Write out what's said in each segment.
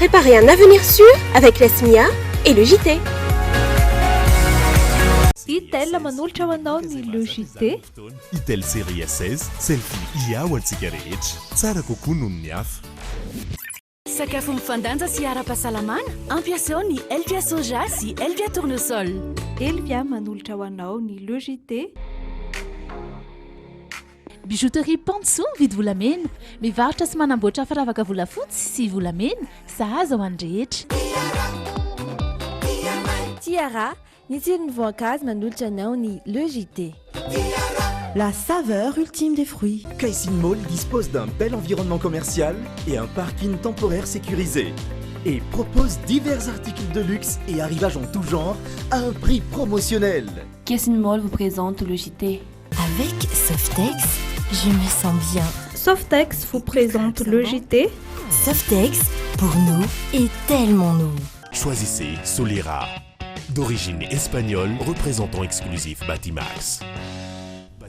Préparez un avenir sûr avec la SMIA et le JT. Itel manolotra ho anao ny Le JT. Itel Série S16, selfie IA ho antsika rehetra. Tsara kokoa noho ny hafa. Sakafo mifandanja sy ara-pahasalamana, ampiasao ny Elvia Soja sy Elvia Tournesol. Elvia manolotra ho anao ny Le JT. Bijouterie Pantsoa mividy volamena, mivarotra sy manamboatra firavaka volafotsy sy volamena sahaza ho an'ny rehetra. Tiara, Ny tsiron'ny voankazo manolotra anao ny Le JT. La saveur ultime des fruits. Kaisin Mall dispose d'un bel environnement commercial et un parking temporaire sécurisé. Et propose divers articles de luxe et arrivages en tout genre à un prix promotionnel. Kaisin Mall vous présente le JT. Avec Softex, je me sens bien. Softex vous présente le JT. Softex, pour nous et tellement nous. Choisissez Solera. D'origine espagnole, représentant exclusif Batimax.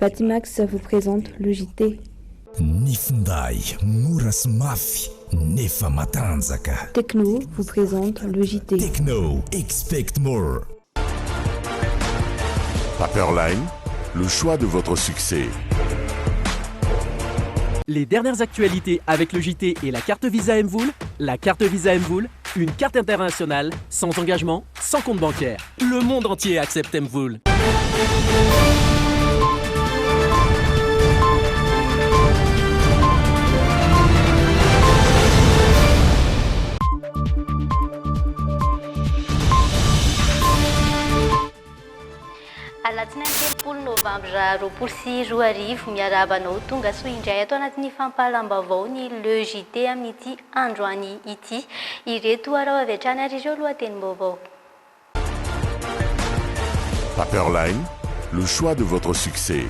Batimax vous présente le JT. Ny finday mora sy mafy nefa matanjaka. Tecno vous présente le JT. Tecno, expect more. Paperline, le choix de votre succès. Les dernières actualités avec le JT et la carte Visa MVola. La carte Visa MVola, une carte internationale, sans engagement, sans compte bancaire. Le monde entier accepte MVola. Alatsinainy 30 novambra 2020, miarahaba anao tonga soa indray ato anatin'ny fampahalam-baovao ny Le JT amin'ity androany ity. Ireto araho avy hatrany ary ireo lohatenim-baovao. Paperline, le choix de votre succès.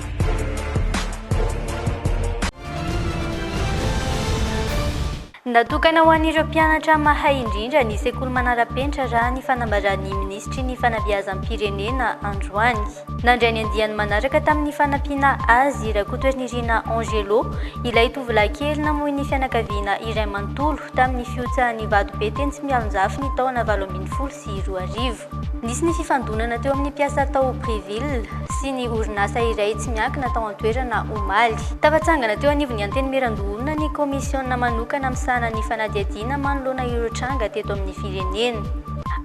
Natokana ho an'ireo mpianatra mahay indrindra ny sekoly manara-penitra raha ny fanambaran'ny minisitry ny fanabeazam-pirenena androany. Nandray ny andiany manaraka tamin'ny fanampiana azy Rakotoherinirina Angelo, ilay tovolahy kely namoy ny fianakaviana iray manontolo tamin'ny fihotsahan'ny vatobe teny Tsimialonjafy ny taona 2018. Nisy ny fifandonana teo amin'ny mpiasa tao Brieville sy ny orinasa iray tsy miankina tao an-toerana omaly. Tafatsangana teo anivon'ny Antenimierandoholona ny kaomisiona manokana misahana ny fanadihadiana manoloana ireo tranga teto amin'ny firenena.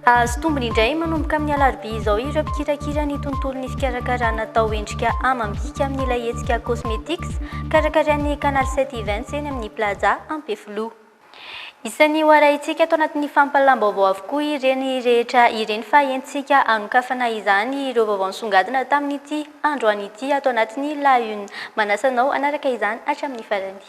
Hahazo tombony indray manomboka amin'ny alarobia izao ireo mpikirakira ny tontolon'ny fikarakarana tao endrika amam-bika amin'ilay hetsika Cosmetics karakarain'ny Canal 7 Events eny amin'ny Plaza Ampefiloha. Isan'ny ho arahintsika ato anatin'ny fampahalalam-baovao avokoa ireny rehetra ireny fa entintsika hanokafana izany ireo vaovao nisongadina tamin'ity androany ity ato anatin'ny La Une. Manasa anao hanaraka izany hatramin'ny farany.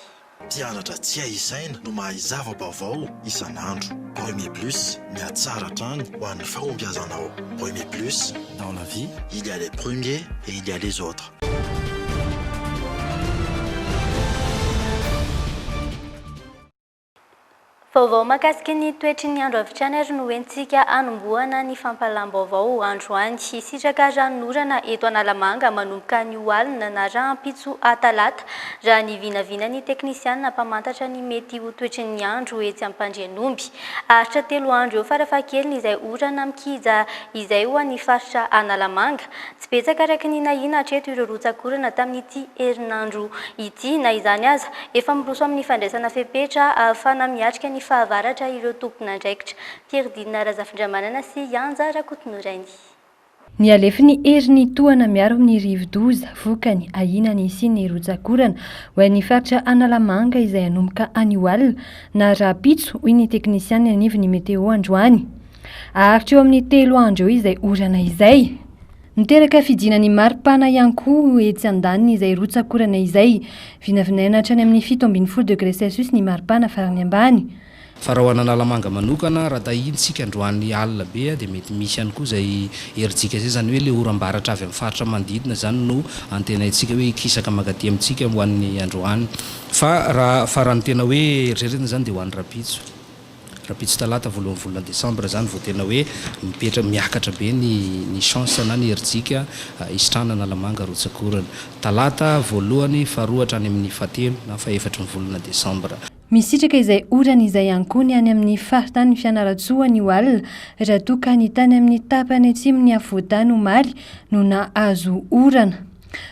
Mpianatra tsy hay isaina no mahay zava-baovao isan'andro. Premier Plus, mihatsara hatrany ho an'ny fahombiazanao. Premier Plus, dans la vie, il y a les premiers et il y a les autres. Vaovao mahakasika ny toetry ny andro avy hatrany ary no entintsika hanombohana ny fampahalalam-baovao androany. Hisitraka ranonorana eto Analamanga manomboka anio alina na rahampitso talata, raha ny vinavinan'ny teknisianina mpamantatra ny mety ho toetry ny andro etsy Ampandrianomby. Haharitra telo andro eo farafahakeliny izay orana mikija izay ho an'ny faritra Analamanga. Tsy betsaka araka ny nahiana hatreto ireo rotsak'orana tamin'ity herinandro ity. Na izany aza, efa miroso amin'ny fandraisana fepetra ahafahana miatrika ny fahavaratra ireo tompon'andraikitra. Pierre Dina Razafindramanana sy Yanja Rakotonorainy. Nihalefy ny herin'ny tohana miaro amin'ny rivodoza, vokany, ahiana ny hisian'ny rotsak'orana ho an'ny faritra Analamanga izay hanomboka anio alina na rahampitso, hoy ny teknisianina anivon'ny Météo androany. Haharitra eo amin'ny telo andro eo izay orana izay. Miteraka fidinan'ny maripana ihany koa etsy andaniny izay rotsak'orana izay. Vinavinaina hatrany amin'ny 17 degré celsius ny maripana farany ambany. Fa raha ho an'Analamanga manokana, raha tahiantsika androany alina be dia mety misy ihany koa izay herijika izay, izany hoe ilay oram-baratra avy amin'ny faritra manodidina izany no antenaintsika hoe hikisaka mankaty amintsika ho an'ny androany. Fa raha fa raha ny tena hoe eritreretina izany dia ho an'ny rahampitso. Rahampitso talata voalohan'ny volana desambra izany vao tena hoe mipetra miakatra be ny ny chance na ny herijika hisitrahana Analamanga rotsak'orana. Talata voalohany, faharoa hatrany amin'ny fahatelo na fahefatry ny volana desambra. Misitraka izay orana izay ihany koa ny any amin'ny faritanin'i Fianarantsoa anio alina raha toa ka ny tany amin'ny tapany atsimon'ny afovoantany omaly no nahazo orana.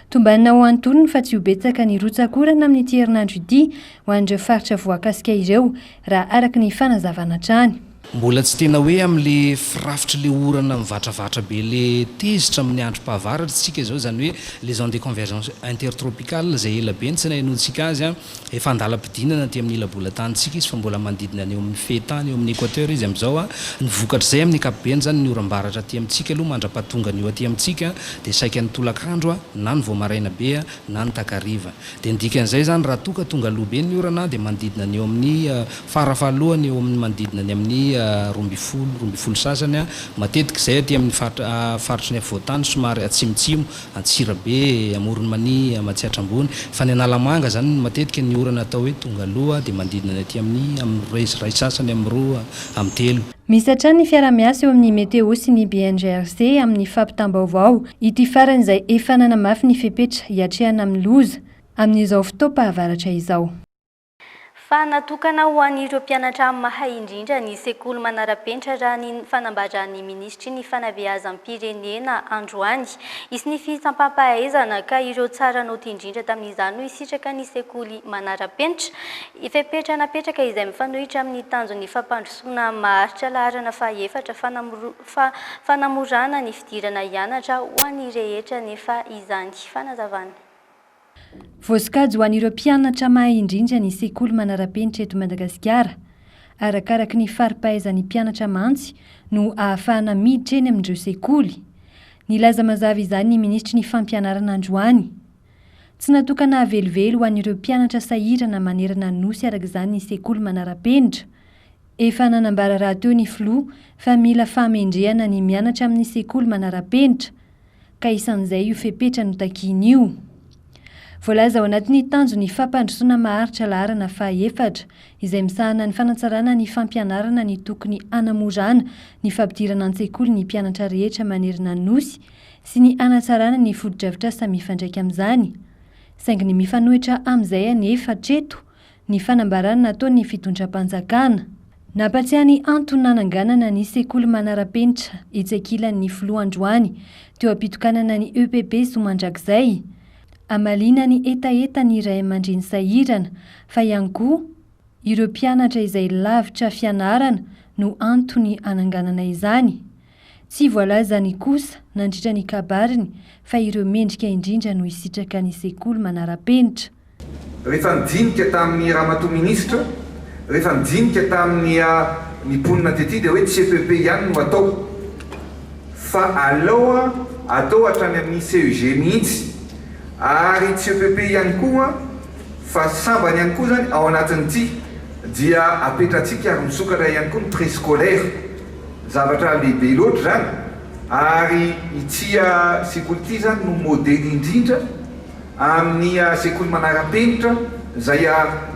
Tombanana ho antonony fa tsy ho betsaka ny rotsak'orana amin'ity herinandro ity ho an'ireo faritra voakasika ireo raha araka ny fanazavana hatrany. Mbola tsy tena hoe amin'le firafitr'le orana mivatravatra be le tezitra amin'ny androm-pahavaratra isika izao, izany hoe les zones de convergence intertropicale izay ela be no tsy nahenoantsika azy an, efa andalam-pidinana aty amin'ny ila-bolan-tanintsika izy fa mbola manodidina ny eo amin'ny fehin-tany eo amin'ny equateur izy amin'izao an, ny vokatr'izay amin'ny ankapobeny izany ny oram-baratra aty amintsika aloha mandra-pahatongan'io aty amintsika dia saika ny tolakandro na ny vao maraina be na ny takariva. Dia ny dikan'izay izany raha toa ka tonga aloha be ny orana dia manodidina ny eo amin'ny fara fahalohany eo amin'ny manodidina ny amin'ny 12, 12 sasany, matetika izay aty amin'ny faritra faritry ny afovoan-tany somary atsimotsimo, Antsirabe, Amoron'i Mania, Matsiatra Ambony, fa ny Analamanga izany matetika ny orana atao hoe tonga aloha dia manodidina ny aty amin'ny amin'ny roa iray sasany amin'ny roa, amin'ny telo. Misy hatrany ny fiaraha-miasa eo amin'ny Météo sy ny BNGRC amin'ny fampitam-baovao. Ity farany izay efa nanamafy ny fepetra hiatrehana amin'ny loza amin'izao fotoam-pahavaratra izao. Fa natokana ho an'ireo mpianatra mahay indrindra ny sekoly manara-penitra raha ny fanambaran'ny minisitry ny fanabeazam-pirenena androany. Hisy ny fitsampam-pahaizana ka ireo tsara naoty indrindra tamin'izany no hisitraka ny sekoly manara-penitra. Fepetra napetraka izay mifanohitra amin'ny tanjon'ny fampandrosoana maharitra laharana fahaefatra fanamorana ny fidirana hianatra ho an'ny rehetra anefa izany. Fanazavana. Voasokajy ho an'ireo mpianatra mahay indrindra ny sekoly manara-penitra eto Madagasikara. Arakaraky ny fari-pahaizan'ny mpianatra mantsy no ahafahana miditra eny amin'ireo sekoly. Nilaza mazava izany ny minisitry ny fampianarana androany. Tsy natokana velively ho an'ireo mpianatra sahirana manerana ny Nosy araka izany ny sekoly manara-penitra. Efa nanambara rahateo ny filoha fa mila fahamendrehana ny mianatra amin'ny sekoly manara-penitra, ka isan'izay io fepetra notakiany io. Voalaza ao anatin'ny tanjon'ny fampandrosoana maharitra laharana fahaefatra, izay misahana ny fanatsarana ny fampianarana ny tokony hanamorana ny fampidirana an-tsekoly ny mpianatra rehetra manerana ny Nosy sy ny hanatsarana ny fotodrafitrasa mifandraika amin'izany. Saingy ny mifanohitra amin'izay anefa hatreto ny fanambarana nataon'ny fitondram-panjakana. Nampatsiahy ny antony nananganana ny sekoly manara-penitra etsy ankilany ny filoha androany teo am-pitokanana ny EPP Zo Mandrakizay. Hamaliana ny hetahetan'ny ray aman-dreny sahirana fa ihany koa ireo mpianatra izay lavitra fianarana no antony hananganana izany. Tsy voalazany kosa nandritra ny kabariny fa ireo mendrika indrindra no hisitraka ny sekoly manara-penitra. Rehefa nidinika tamin'ny Ramatoa Minisitra, rehefa nidinika tamin'ny ny mponina tety dia hoe tsy EPP ihany no atao fa aleo atao hatrany amin'ny CEG mihitsy ary tsy EPP ihany koa fa sambany ihany koa izany ao anatin'ity dia apetratsika ary misokatra ihany koa ny préscolaire. Zavatra lehibe loatra izany ary ity sekoly ity izany no modely indrindra amin'ny sekoly manara-penitra izay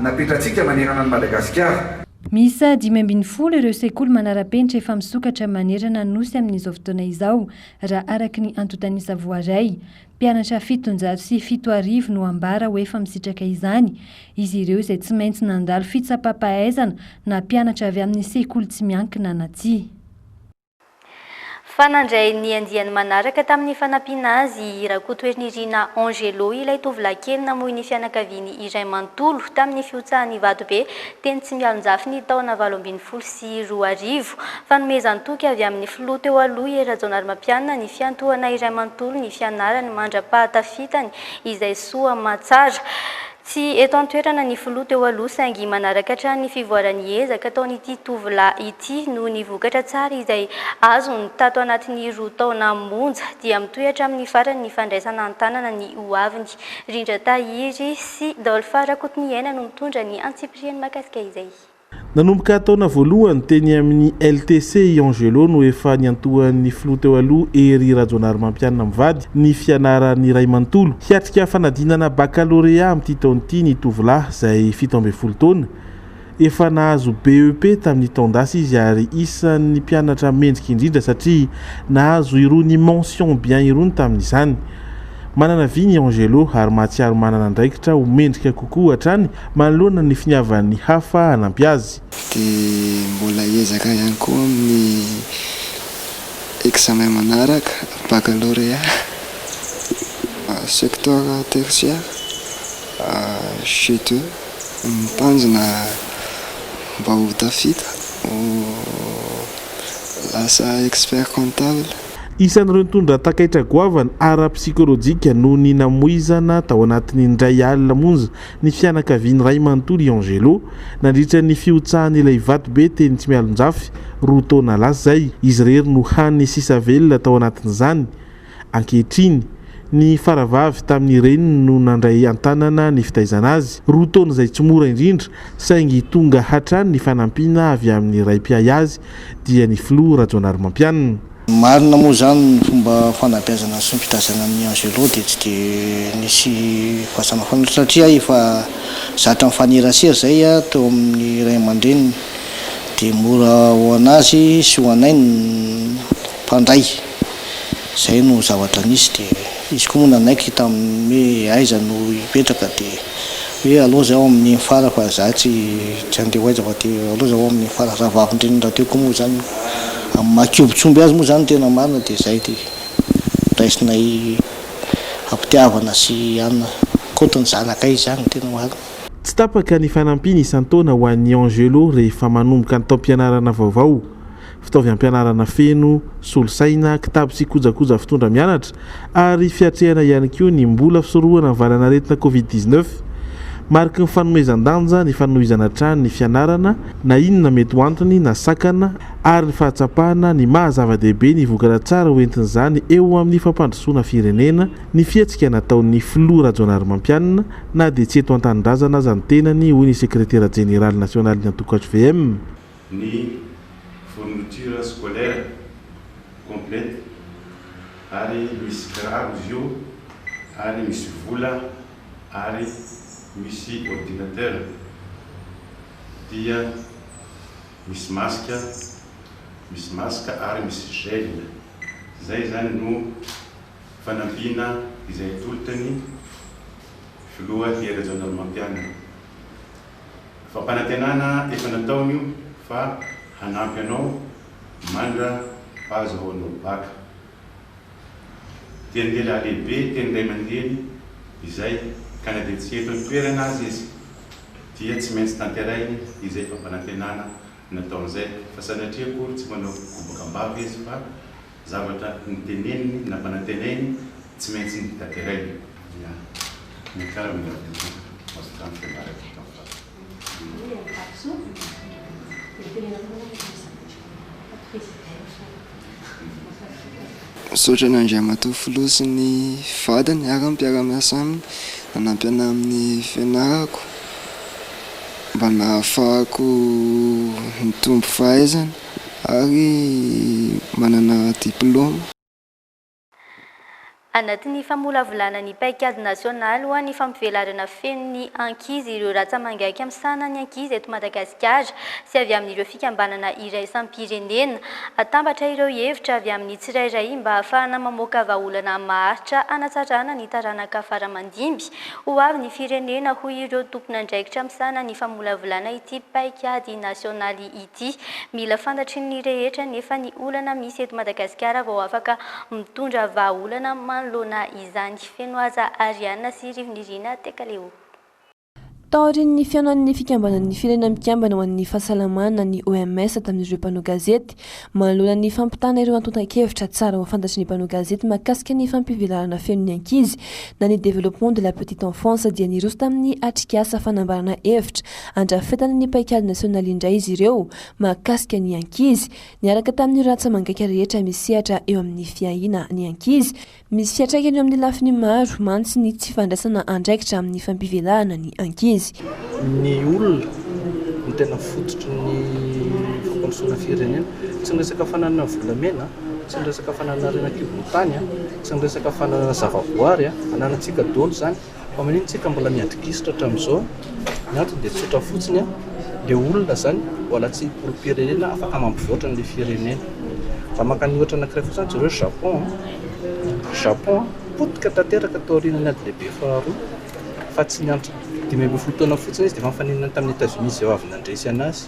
napetratsika manerana an'i Madagasikara. Miisa 15 ireo sekoly manara-penitra efa misokatra manerana ny Nosy amin'izao fotoana izao, raha araka ny antontan'isa voaray. Mpianatra 77 no ambara ho efa misitraka izany, izy ireo izay tsy maintsy nandalo fitsapam-pahaizana na mpianatra avy amin'ny sekoly tsy miankina na tsia. Fa nandray ny andiany manaraka tamin'ny fanampiana azy i Rakotoherinirina Angelo, ilay tovolahy kely namoy ny fianakaviany iray manontolo tamin'ny fihotsahan'ny vatobe teny Tsimialonjafy ny taona 2018. Fanomezan-toky avy amin'ny filoha teo aloha Hery Rajaonarimampianina ny fiantohana iray manontolo ny fianarany mandra-pahatafitany izay soa aman-tsara. Tsy eto an-toerana ny filoha teo aloha saingy manaraka hatrany ny fivoaran'ny ezaka ataon'ity tovolahy ity noho ny vokatra tsara izay azony tato anatin'ny roa taona monja dia mitohy hatramin'ny farany ny fandraisana an-tanana ny ho aviny. Rindra Tahiry sy Dolpha Rakotoniaina no mitondra ny antsipiriany mahakasika izay. Nanomboka taona voalohany teny amin'ny LTC i Angelo no efa niantohan'ny filoha teo aloha Hery Rajaonarimampianina mivady ny fianarany iray manontolo. Hiatrika fanadinana bakalorea amin'ity taona ity ny tovolahy izay 17 taona. Efa nahazo BEP tamin'ny taon-dasa izy ary isan'ny mpianatra mendrika indrindra satria nahazo irony mention bien irony tamin'izany. Manana vina i Angelo ary mahatsiaro manana andraikitra ho mendrika kokoa hatrany manoloana ny finiavan'ny hafa hanampy azy. Dia mbola hiezaka ihany koa amin'ny examen manaraka, baccalauréat, secteur tertiaire, G2. Ny tanjona mba ho tafita, ho lasa expert comptable. Isan'ireo nitondra takaitra goavana ara-psikolojika noho ny namoizana tao anatin'ny indray alina monja ny fianakaviany iray manontolo i Angelo, nandritra ny fihotsahan'ilay vatobe teny Tsimialonjafy, roa taona lasa izay. Izy irery no hany sisa velona tao anatin'izany. Ankehitriny, ny faravavy tamin'ny reniny no nandray an-tanana ny fitaizana azy. Roa taona izay tsy mora indrindra, saingy tonga hatrany ny fanampiana avy amin'ny ray mpiahy azy, dia ny filoha Rajaonarimampianina. Marina moa izany ny fomba fanabeazana sy ny fitaizana an'i Angelo dia tsy dia nisy fahasamihafana loatra satria efa zatra nifanerasera izay teo amin'ny ray aman-dreniny dia mora ho an'azy sy ho anay ny mpandray. Izay no zavatra nisy dia izy koa moa nanaiky tamin'ny hoe aiza no hipetraka dia hoe aleo zaho amin'ny fara fa za tsy tsy handeha ho aiza fa dia aleo zaho amin'ny fara, rahavavin-dreniny rahateo koa moa izany amin'ny maha kiombitsomby azy moa izany ny tena marina dia izay dia raisinay am-pitiavana sy anona kaoty ny zanakay izany ny tena marina. Tsy tapaka ny fanampiana isan-taona ho an'i Angelo rehefa manomboka ny taom-pianarana vaovao. fitaoviam-pianarana feno, solosaina, kitapo sy kojakoja fitondra mianatra ary fiatrehana ihany koa ny mbola fisorohana ny valan'aretina Covid 19. Mariky ny fanomezan-danja ny fanohizana hatrany ny fianarana na inona mety ho antony na sakana ary ny fahatsapana ny maha zava-dehibe ny vokatra tsara ho entin'izany eo amin'ny fampandrosoana firenena ny fihetsika nataon'ny filoha Rajaonarimampianina na dia tsy eto an-tanindrazana aza ny tenany hoy ny sekretera jeneraly nasionalin'ny antoko hvm. Ny fourniture scolaire complète ary misy kiraro izy io ary misy vola ary misy ordinateur dia misy masque misy masque ary misy gel zay zany no fanampiana izay atolotra ny filoha Hery Rajaonarimampianina. Fampanantenana efa nataony io fa hanampy anao mandra pahazahoanao bac. Tenin-dehilahy lehibe, tenin-dray aman-dreny izay ka na dia tsy eto an-toerana aza izy dia tsy maintsy tanterahiny izay fampanantenana nataony izay fa sanatria akory tsy manao kobaka am-bava izy fa Zavatra noteneniny, nampanantenainy, tsy maintsy notanterainy. Ya. Miakara miaraka ny Tompo. Mazotoa amin'ny fianarana eto amin'ny farany. Misaotra an'Andriamatoa Filoha sy ny vadiny ary ny mpiara-miasa aminy nanampy anah amin'ny fianarako mba nahafahako nitombo fahaizana. Ary manana diplaoma. Anatin'ny famolavolana ny paikady nasionaly ho an'ny fampivelarana feno ny ankizy ireo ratsa-mangaika misahana ny ankizy eto Madagasikara sy avy amin'ireo fikambanana iraisam-pirenena. Atambatra ireo hevitra avy amin'ny tsirairay mba hahafahana mamoaka vahaolana maharitra hanatsarana ny taranaka fara-mandimby ho avy ny firenena hoy ireo tompon'andraikitra misahana ny famolavolana ity paikady nasionaly ity. Mila fantatry ny rehetra anefa ny olana misy eto Madagasikara vao afaka mitondra vahaolana manoloana izany. Fenohaja Ariane sy Rivonirina Tekaleo. Taorian'ny fihaonan'ny fikambanan'ny Firenena Mikambana ho an'ny Fahasalamana ny OMS tamin'ireo mpanao gazety, manoloana ny fampitana ireo antontan-kevitra tsara ho fantatry ny mpanao gazety mahakasika ny fampivelarana feno ny ankizy na ny développement de la petite enfance dia niroso tamin'ny atrikasa fanambarana hevitra Andrafetana ny paikady nasionaly indray izy ireo mahakasika ny ankizy, niaraka tamin'ireo rantsa-mangaika rehetra misehatra eo amin'ny fiahiana ny ankizy. Misy fiantraikany eo amin'ny lafiny maro mantsy ny tsy fandraisana andraikitra amin'ny fampivelarana ny ankizy. Ny olona no tena fototry ny fampandrosoana firenena. Tsy ny resaka fananana volamena, tsy ny resaka fananana harena an-kibon'ny tany, tsy ny resaka fananana zavaboary, ananantsika daholo izany. Fa maninona tsika mbola miady gisitra hatramin'izao? Ny antony dia tsotra fotsiny an, le olona zany mbola tsy olom-pirenena afaka mampivoatra an'le firenena. Raha maka ny ohatra anankiray fotsiny jereo Japon an, Japon an, Potika tanteraka taorian'ny ady lehibe faharoa fa tsy niandry 15 taona fotsiny izy dia efa nifaninana tamin'i Etazonia izay avy nandresy an'azy.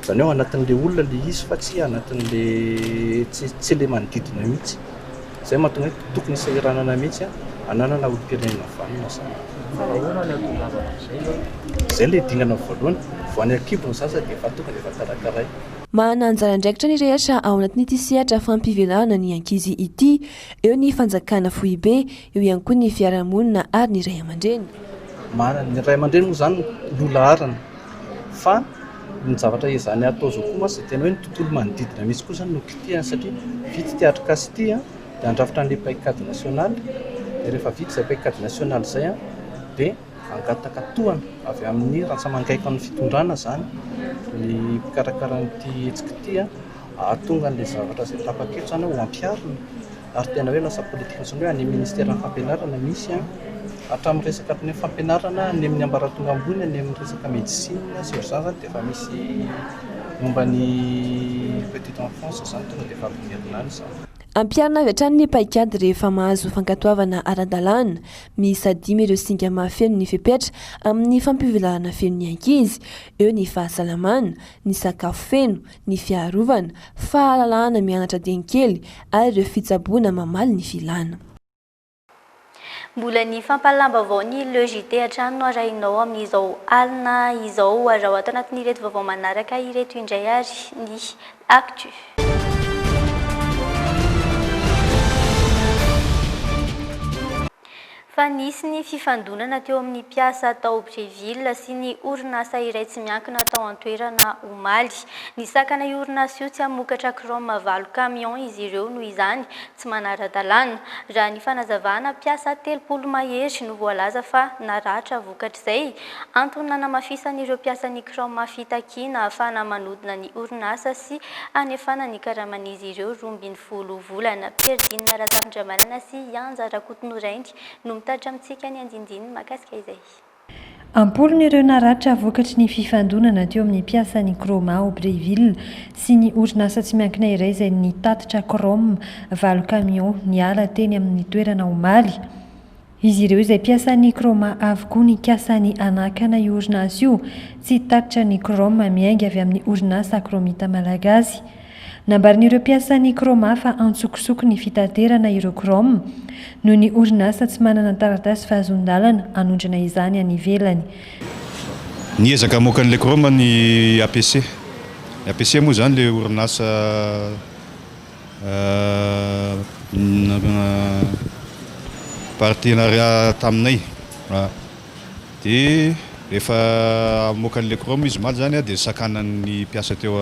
Izany hoe ao anatin'ilay olona ilay izy fa tsy anatin'ilay tsy tsy ilay manodidina mihitsy. Izay mahatonga hoe tokony hisahiranana mihitsy hananana olom-pirenena vanona izany. Fa ahoana ny hahatongavana amin'izay aloha? Izay ilay dingana voalohany. Vao any an-kibo ny zaza dia efa tonga dia efa karakaraina. Manana anjara andraikitra ny rehetra ao anatin'ity sehatra fampivelarana ny ankizy ity. Eo ny fanjakana foibe, eo ihany koa ny fiarahamonina ary ny ray aman-dreny. Manana, ny ray aman-dreny moa izany no laharana fa ny zavatra ezahany atao izao koa mantsy dia tena hoe ny tontolo manodidina mihitsy koa izany no kitihana satria vita ity atrikasa ity dia handrafitra an'ilay paikady nasionaly dia rehefa vita izay paikady nasionaly izay dia hangataka tohana avy amin'ny rantsamangaikan'ny fitondrana izany ny mpikarakara an'ity hetsika ity hahatonga an'ilay zavatra izay tapa-kevitra izany ho ampiharina. ary tena hoe lasa politique nationale hoe any amin'ny ministeran'ny fampianarana misy an, hatramin'ny resaka ny fampianarana any amin'ny ambaratonga ambony any amin'ny resaka médecine sy ohatr'izany zany dia efa misy momba ny petite enfance zany tonga dia efa ampidirina any izany. Ampiharina avy hatrany ny paikady rehefa mahazo fankatoavana ara-dalàna. Miisa dimy ireo singa mahafeno ny fepetra amin'ny fampivelarana feno ny ankizy. Eo ny fahasalamana, ny sakafo feno, ny fiarovana, fahalalahana mianatra dieny kely ary ireo fitsaboana mamaly ny filàna. Mbola ny fampahalalam-baovao ny Le JT hatrany no arahinao amin'izao alina izao. Araho ato anatin'ireto vaovao manaraka ireto indray ary ny Actu. Fa nisy ny fifandonana teo amin'ny mpiasa tao Bréville sy ny orinasa iray tsy miankina tao an-toerana omaly. Nisakana io orinasa io tsy hamokatra chrome valo camion izy ireo noho izany tsy manara-dalàna. Raha ny fanazavana, mpiasa 30 mahery no voalaza fa naratra vokatr'izay. Antony nanamafisan'ireo mpiasan'ny Chrome fitakiana ahafahana manodina ny orinasa sy hanefana ny karaman'izy ireo 12 volana. Pierre-Dine Razafindramanana sy Ianja Rakotonorainy no mitatitra amintsika ny andinindininy mahakasika izay. Am-polony ireo naratra vokatry ny fifandonana teo amin'ny mpiasan'ny Chroma ao Bréville sy ny orinasa tsy miankina iray izay nitatitra chrome valo camions niala teny amin'ny toerana omaly. Izy ireo izay mpiasan'ny Chroma avokoa nikasa ny hanakana io orinasa io tsy hitatitra ny chrome miainga avy amin'ny orinasa Chromita Malagasy. Nambaran'ireo mpiasan'ny Chroma fa antsokosoko ny fitaterana ireo chrome noho ny orinasa tsy manana taratasy fahazoan-dalana hanondrana izany any ivelany. Niezaka hamoaka an'ilay chrome ny APC. Ny APC moa izany ilay orinasa partenariat taminay. Dia rehefa hamoaka an'ilay chrome izy omaly izany dia sakanan'ny mpiasa teo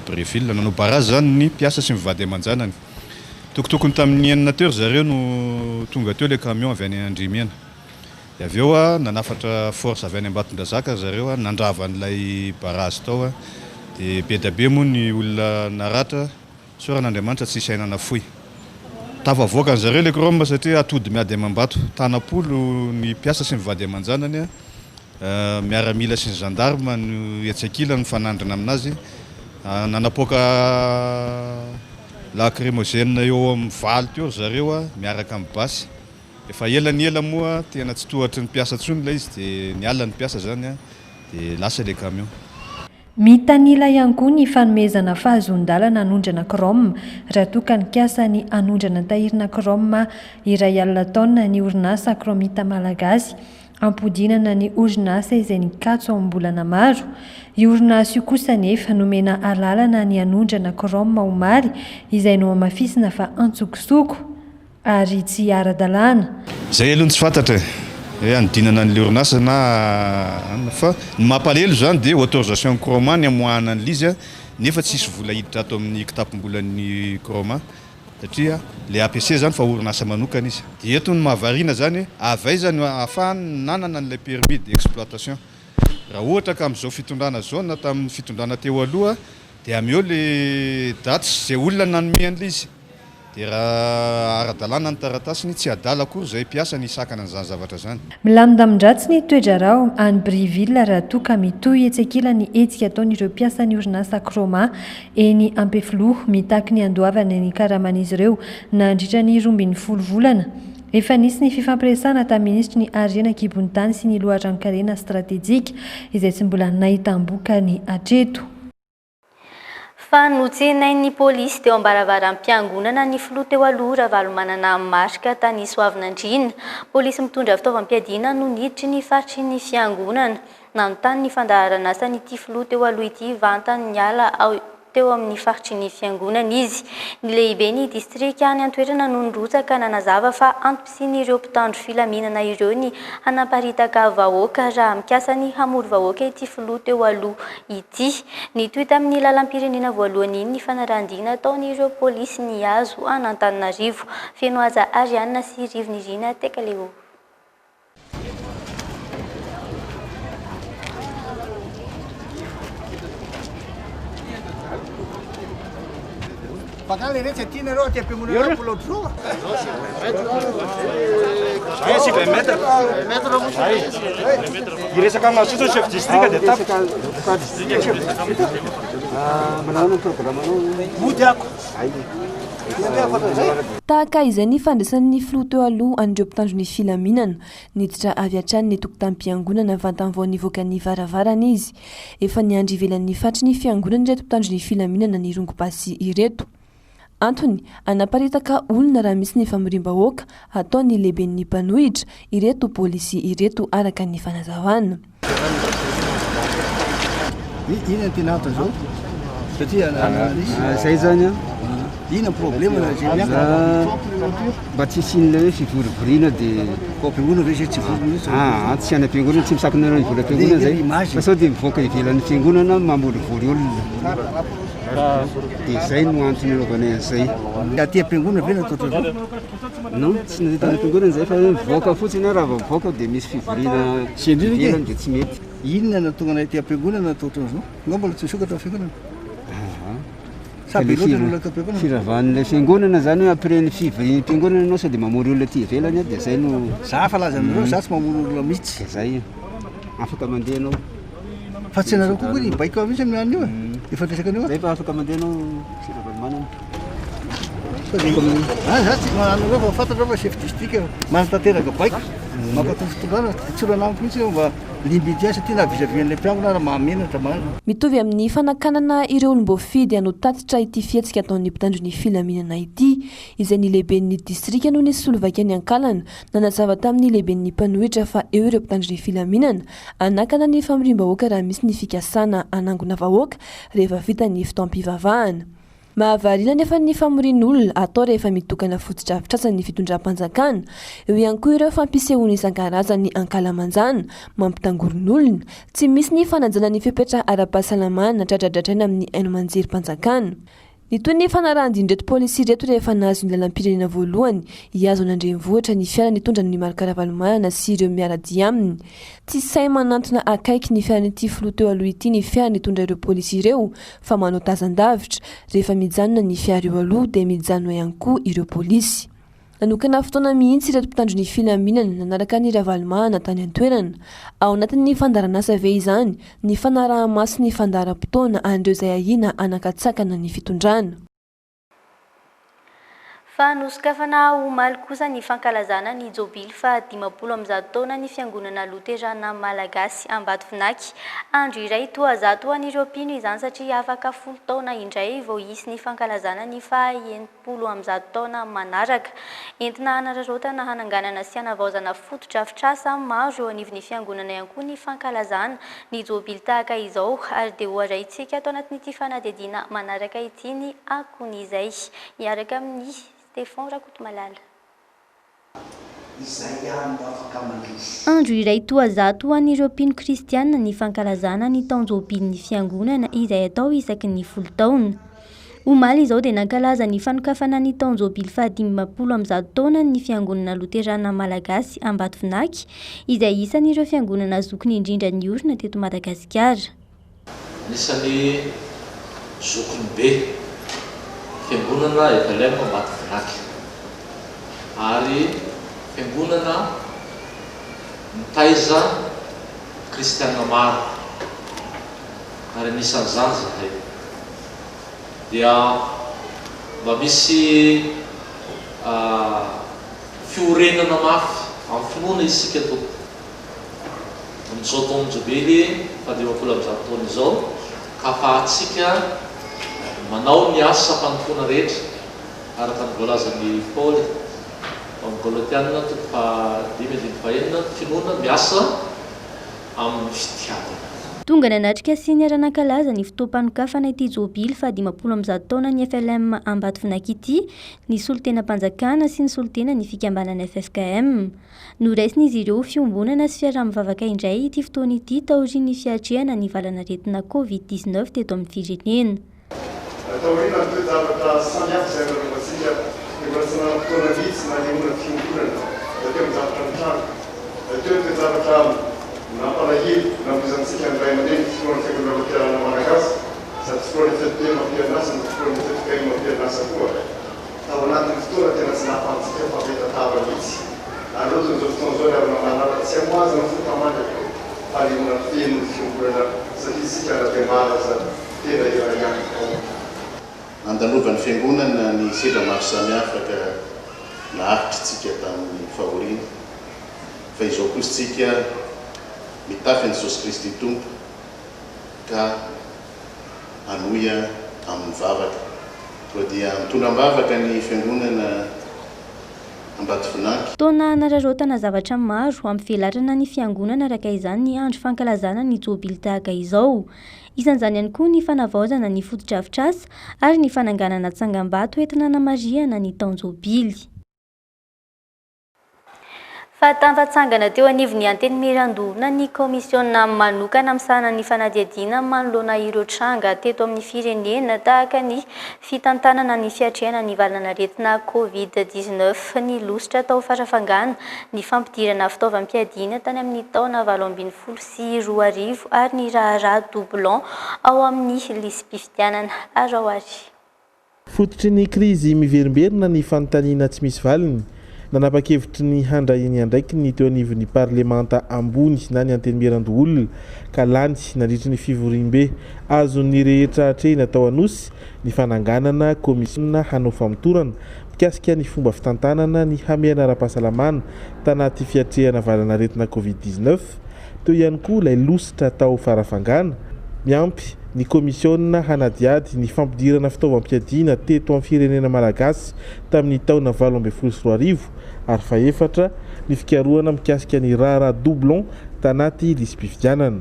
Bréville. Nanao barrage izany ny mpiasa sy ny vady aman-janany. Tokotokony tamin'ny enina teo ry zareo no tonga teo ilay camion avy any Andriamena. Dia avy eo nanafatra force avy any Ambatondrazaka ry zareo nandrava an'ilay barrage tao. Dia be dia be moa ny olona naratra. Isaorana Andriamanitra tsisy aina nafoy. Tafavoaka an'zareo ilay chrome satria atody miady amam-bato. Tanam-polo ny mpiasa sy ny vady aman-janany, miaramila sy ny gendarme no etsy ankilany mifanandrina aminazy. Nanapoaka lacrymogène eo amin'ny valo teo ry zareo miaraka amin'ny basy. Efa ela ny ela moa tena tsy tohatry ny mpiasa intsony ilay izy dia niala ny mpiasa izany dia lasa ilay camion. Mitanila ihany koa ny fanomezana fahazoan-dalana hanondrana chrome raha toa ka nikasa ny hanondrana tahirina chrome 100 taonina ny orinasa Chromita Malagasy hampodinana ny orinasa izay nikatso am-bolana maro. Io orinasa io kosa anefa nomena alalana ny hanondrana chrome omaly izay nohamafisina fa antsokosoko. ary tsy ara-dalàna. Izay aloha no tsy fantatra e! Hoe hanodinana an'ilay orinasa na anona fa ny mampalahelo izany dia autorisation Chroma ny hamoahana an'ilay izy nefa tsisy vola hiditra ato amin'ny kitapom-bolan'ny Chroma satria ilay APC izany fa orinasa manokana izy. Dia eto no mahavariana izany hoe avy aiza no ahafahany nanana an'ilay permis d'exploitation? Raha ohatra ka amin'izao fitondrana izao na tamin'ny fitondrana teo aloha dia ameo ilay daty sy izay olona nanome an'ilay izy. Dia raha ara-dalàna ny taratasiny, tsy adala akory izay mpiasa ny hisakana an'izany zavatra izany. Milamindamin-dratsy ny toe-draharaha any Brieville raha toa ka mitohy etsy ankilany ny hetsika ataon'ireo mpiasan'ny orinasa Chroma eny Ampefiloha mitaky ny handoavana ny karaman'izy ireo nandritra ny 12 volana. Efa nisy ny fifampiresahana tamin'ny minisitry ny Harena an-kibon'ny tany sy ny loharanon-karena stratejika, izay tsy mbola nahitam-bokany hatreto. Fa notsenain'ny polisy teo am-baravaram-piangonana ny filoha teo aloha Ravalomanana Marc tany Soavinandriana. Polisy mitondra fitaovam-piadiana no niditry ny faritry ny fiangonana. Nanontany ny fandaharan'asan'ity filoha teo aloha ity vantany niala teo amin'ny faritry ny fiangonana izy. Ny lehiben'ny distrika any an-toerana no nirotsaka nanazava fa antom-pisian'ireo mpitandro filaminana ireo ny hanaparitaka vahoaka raha mikasa ny hamory vahoaka ity filoha teo aloha ity. Nitohy tamin'ny lalam-pirenena voalohany iny ny fanarahan-dia nataon'ireo polisy nihazo an'Antananarivo. Fenohaja Ariane sy Rivo Nirina Tekaleo. Tahaka izay ny fandraisan'ny filoha teo aloha an'ireo mpitandro ny filaminana. Niditra avy hatrany ny tokotanim-piangonana vantany vao nivoaka ny varavarana izy. Efa niandry ivelan'ny fatry ny fiangonana ireto mpitandro ny filaminana nirongo basy ireto. Antony, hanaparitaka olona raha misy ny famoriam-bahoaka ataon'ny lehiben'ny mpanohitra ireto polisy ireto araka ny fanazavana. Inona no tena antony zao? Satria zay zany an, inona ny problème na zay miakatra? Mba tsy hisian'ilay hoe fivorivoriana dia. Ao am-piangonana ve zay tsy vory mihitsy? Aa tsy any am-piangonana, tsy misakana ny vola am-piangonana zay, fa sao dia mivoaka ivelan'ny fiangonana mamorivory olona. Dia zay no antony anaovanay an'izay. Aty am-piangonana ve natao ohatran'izao? Non, tsy natao tany am-piangonana zay fa hoe mivoaka fotsiny aho, raha vao mivoaka dia misy fivoriana ivelany dia tsy mety. Inona no nahatonga anay aty am-piangonana natao ohatran'izao? Nga mbola tsy misokatra ny fiangonana? Sa be loatra ny olona ato am-piangonana? Firavan'ilay fiangonana zany hoe après ny fivoriam-piangonana ianao sao dia mamory olona aty ivelany dia zay no. Za fa laza aminareo za tsy mamory olona mihitsy. Dia zay, afaka mandeha ianao. Fa tsy ianareo koa ny baiko mihitsy amin'ny an'io e. Efa resaka an'io. Zay fa afaka mandeha ianao Monsieur Ravalomanana. Ah, za tsy anareo fa fantatra fa chef district manatanteraka baiko. Mankatò fitondrana tsy olana amiko mihitsy mba limite ahy satria na vis-à-vis an'ilay mpiangona ary mahamenatra marina. Mitovy amin'ny fanakanana ireo olom-boafidy hanao tatitra ity fihetsika ataon'ny mpitandro ny filaminana ity, izay ny lehiben'ny distrika no nisolo vaika ny ankalana, nanazava tamin'ny lehiben'ny mpanohitra fa eo ireo mpitandro ny filaminana, Hanakana ny famoriam-bahoaka raha misy ny fikasana hanangona vahoaka rehefa vita ny fotoam-pivavahana. Mahavariana anefa ny famorian'olona atao rehefa mitokana fotodrafitrasa ny fitondram-panjakana. Eo ihany koa ireo fampisehoana isan-karazany ankalamanjana, mampitangoron'olona. Tsy misy ny fanajana ny fepetra ara-pahasalamana dradradradraina amin'ny haino aman-jerim-panjakana. Nitohy ny fanarahan-dian'ireto polisy ireto rehefa nahazo ny lalam-pirenena voalohany hihazo an'Andrenivohitra ny fiara nitondra an'i Marc Ravalomanana sy ireo miara-dia aminy. Tsy sahy manantona akaiky ny fiaran'ity filoha teo aloha ity ny fiara nitondra ireo polisy ireo fa manao tazan-davitra. Rehefa mijanona ny fiara eo aloha dia mijanona ihany koa ireo polisy. Nanokana fotoana mihitsy ireto mpitandro ny filaminana nanaraka an'i Ravalomanana tany an-toerana. Ao anatin'ny fandaharanasa ve izany ny fanaraha-maso ny fandaharam-potoana an'ireo izay ahiana hanakatsakana ny fitondrana? Fa nosokafana omaly kosa ny fankalazana ny jobily faha 150 taonan'ny Fiangonana Loterana Malagasy Ambatovinaky. Andro iray toa zato ho an'ireo mpino izany satria afaka folo taona indray vao hisy ny fankalazana ny faha 160 taona manaraka. Entina hanararaotana hananganana sy hanavaozana fotodrafitrasa maro eo anivon'ny fiangonana ihany koa ny fankalazana ny jobily tahaka izao ary dia ho arahintsika ato anatin'ity fanadihadiana manaraka ity ny akon'izay. Miaraka amin'i Stephan Rakotomalala. Izay ihany no afaka mandroso. Andro iray toa zato ho an'ireo mpino kristiana ny fankalazana ny taon-jobilin'ny fiangonana izay atao isaky ny folo taona. Omaly izao dia nankalaza ny fanokafana ny taon-jobily faha 150 taonany ny fiangonana loterana malagasy Ambatovinaky izay isan'ireo fiangonana zokiny indrindra niorina teto Madagasikara. Anisan'ny zokiny be fiangonana FLM Ambatovinaky ary fiangonana mitaiza kristiana maro ary anisan'izany izahay dia mba misy. fiorenana mafy amin'ny finoana isika tompoko. Amin'izao taon-jobily faha-150 taona izao ka afahantsika manao ny asa fanompoana rehetra araka ny voalazan'i Paoly ao amin'ny Galatiana toko fahadimy andininy fahenina, ny finoana miasa amin'ny fitiavana. Tonga nanatrika sy niara-nankalaza ny fotoam-panokafana ity jobily faha-150 taonan'ny FLM Ambatovinaky ity ny solontenam-panjakana sy ny solontenan'ny fikambanana ffkm. Noraisin'izy ireo ho fiombonana sy fiaraha-mivavaka indray ity fotoana ity taorian'ny fiatrehana ny valanaretina Covid 19 teto amin'ny firenena. Taorian'ny toe-javatra samihafa izay nandalovantsika dia mbola tsy nanam-potoana mihitsy nanehoana fiombonana teo amin'ny zavatra nitranga. Teo ny toe-javatra nampalahelo namoizantsika ny ray aman-dreny filohan'ny Fiangonana Loterana Malagasy sady filohan'ny FLPM am-perinasa no filohan'ny ffkm am-perinasa koa. Tao anatin'ny fotoana tena tsy nahafahantsika nifampahita-tava mihitsy. Ary loaton'izao fotoana izao ny havana mahalala tsy hamohazana fo tamandraka fanehoana feno ny fiombonana satria isika na dia maro aza tena iray ihany ao. Nandalovan'ny Fiangonana ny sedra maro samihafa ka naharitra tsika tamin'ny fahoriana. Fa izao kosa tsika mitafy an'i Jesosy Kristy Tompo ka hanohy amin'ny vavaka. Koa dia mitondra am-bavaka ny Fiangonana Ambatovinanky. Taona hanararaotana zavatra maro amin'ny velarana ny Fiangonana araka izany ny andro fankalazana ny jobily tahaka izao. Isan'izany ihany koa ny fanavaozana ny fotodrafitrasa ary ny fananganana tsangambato entina hanamarihana ny taon-jobily. Fa tafatsangana teo anivon'ny Antenimierandoholona ny kaomisiona manokana misahana ny fanadihadiana manoloana ireo tranga teto amin'ny firenena tahaka ny fitantanana ny fiatrehana ny valan'aretina Covid 19, ny lositra tao Farafangana, ny fampidirana fitaovam-piadiana tany amin'ny taona 2018 ary ny raharaha doublon ao amin'ny lisi-pifidianana. Araho ary. Fototry ny krizy miverimberina ny fanontaniana tsy misy valiny. Nanapa-kevitry ny handray ny andraikiny ny teo anivon'ny parlemanta ambony na ny antenimierandoholona ka lany nandritry ny fivoriambe azon'ny rehetra atrehina tao Anosy ny fananganana kaomisiona hanao famotorana mikasika ny fomba fitantanana ny hamehana ara-pahasalamana tanaty fiatrehana valan'aretina Covid 19 Teo ihany koa ilay lositra tao Farafangana, miampy ny kaomisiona hanadihady ny fampidirana fitaovam-piadiana teto amin'ny firenena malagasy tamin'ny taona 2018 ary fahefatra, ny fikarohana mikasika ny raharaha doublon tanaty lisi-pifidianana.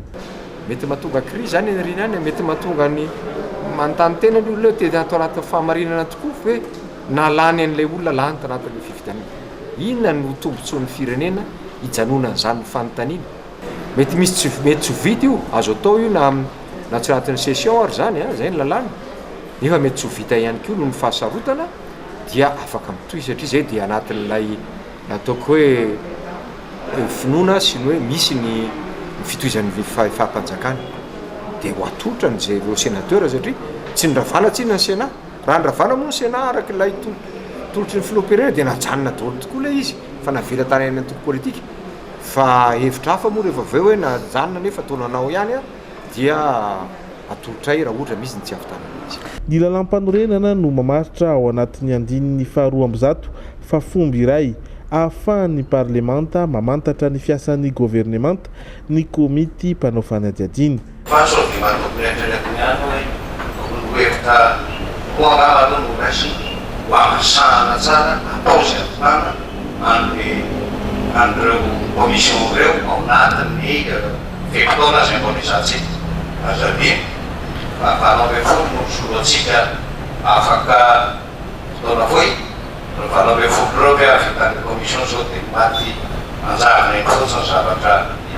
Mety mahatonga crise zany any aoriana any, mety mahatonga ny manontany tena ny olona hoe tena ato anatin'ny fahamarinana tokoa ve na lany an'ilay olona lany tanatin'ilay fifidianana. Inona no tombotsoan'ny firenena hijanonan'izany fanontaniana? Mety misy tsy mety tsy ho vita io, azo atao io na na tsy anatin'ny session ary izany an, izay ny lalàna, nefa mety tsy ho vita ihany koa noho ny fahasarotana dia afaka mitohy satria izay dia anatin'ilay ataoko hoe finoana sy ny hoe misy ny fitohizan'ny fahefam-panjakana dia ho atolotra ny izay ireo sénateur satria tsy noravana tsinona ny sénat. Raha noravana moa ny Sénat araka ilay tolotry ny filoham-pirenena dia najanona daholo tokoa ilay izy fa navela tany amin'ny antoko politika. Fa hevitra hafa moa rehefa avy eo hoe najanona nefa toa nanao ihany dia atolotray raha ohatra misy ny tsy hahavitana an'izy. Ny lalàmpanorenana no mamaritra ao anatin'ny andininy faharoa 102 fa fomba iray ahafahan'ny parlemanta mamantatra ny fiasan'ny governemanta ny komity mpanao fanadihadiana. Fa sao dia mba tokony eritreretina ihany hoe tokony ho hevitra koa angamba aloha no raisina ho hamasahana tsara atao izay hampitana an'ny an'ireo commission ireo ao anatin'ny fe-potoana izay mbola izahantsika. Aza adino fa 18 no nisolo antsika afaka fotoana fohy, ireo 18 ireo ve hahavitan'ny commission sao dia maty anjavona eny fotsiny zavatra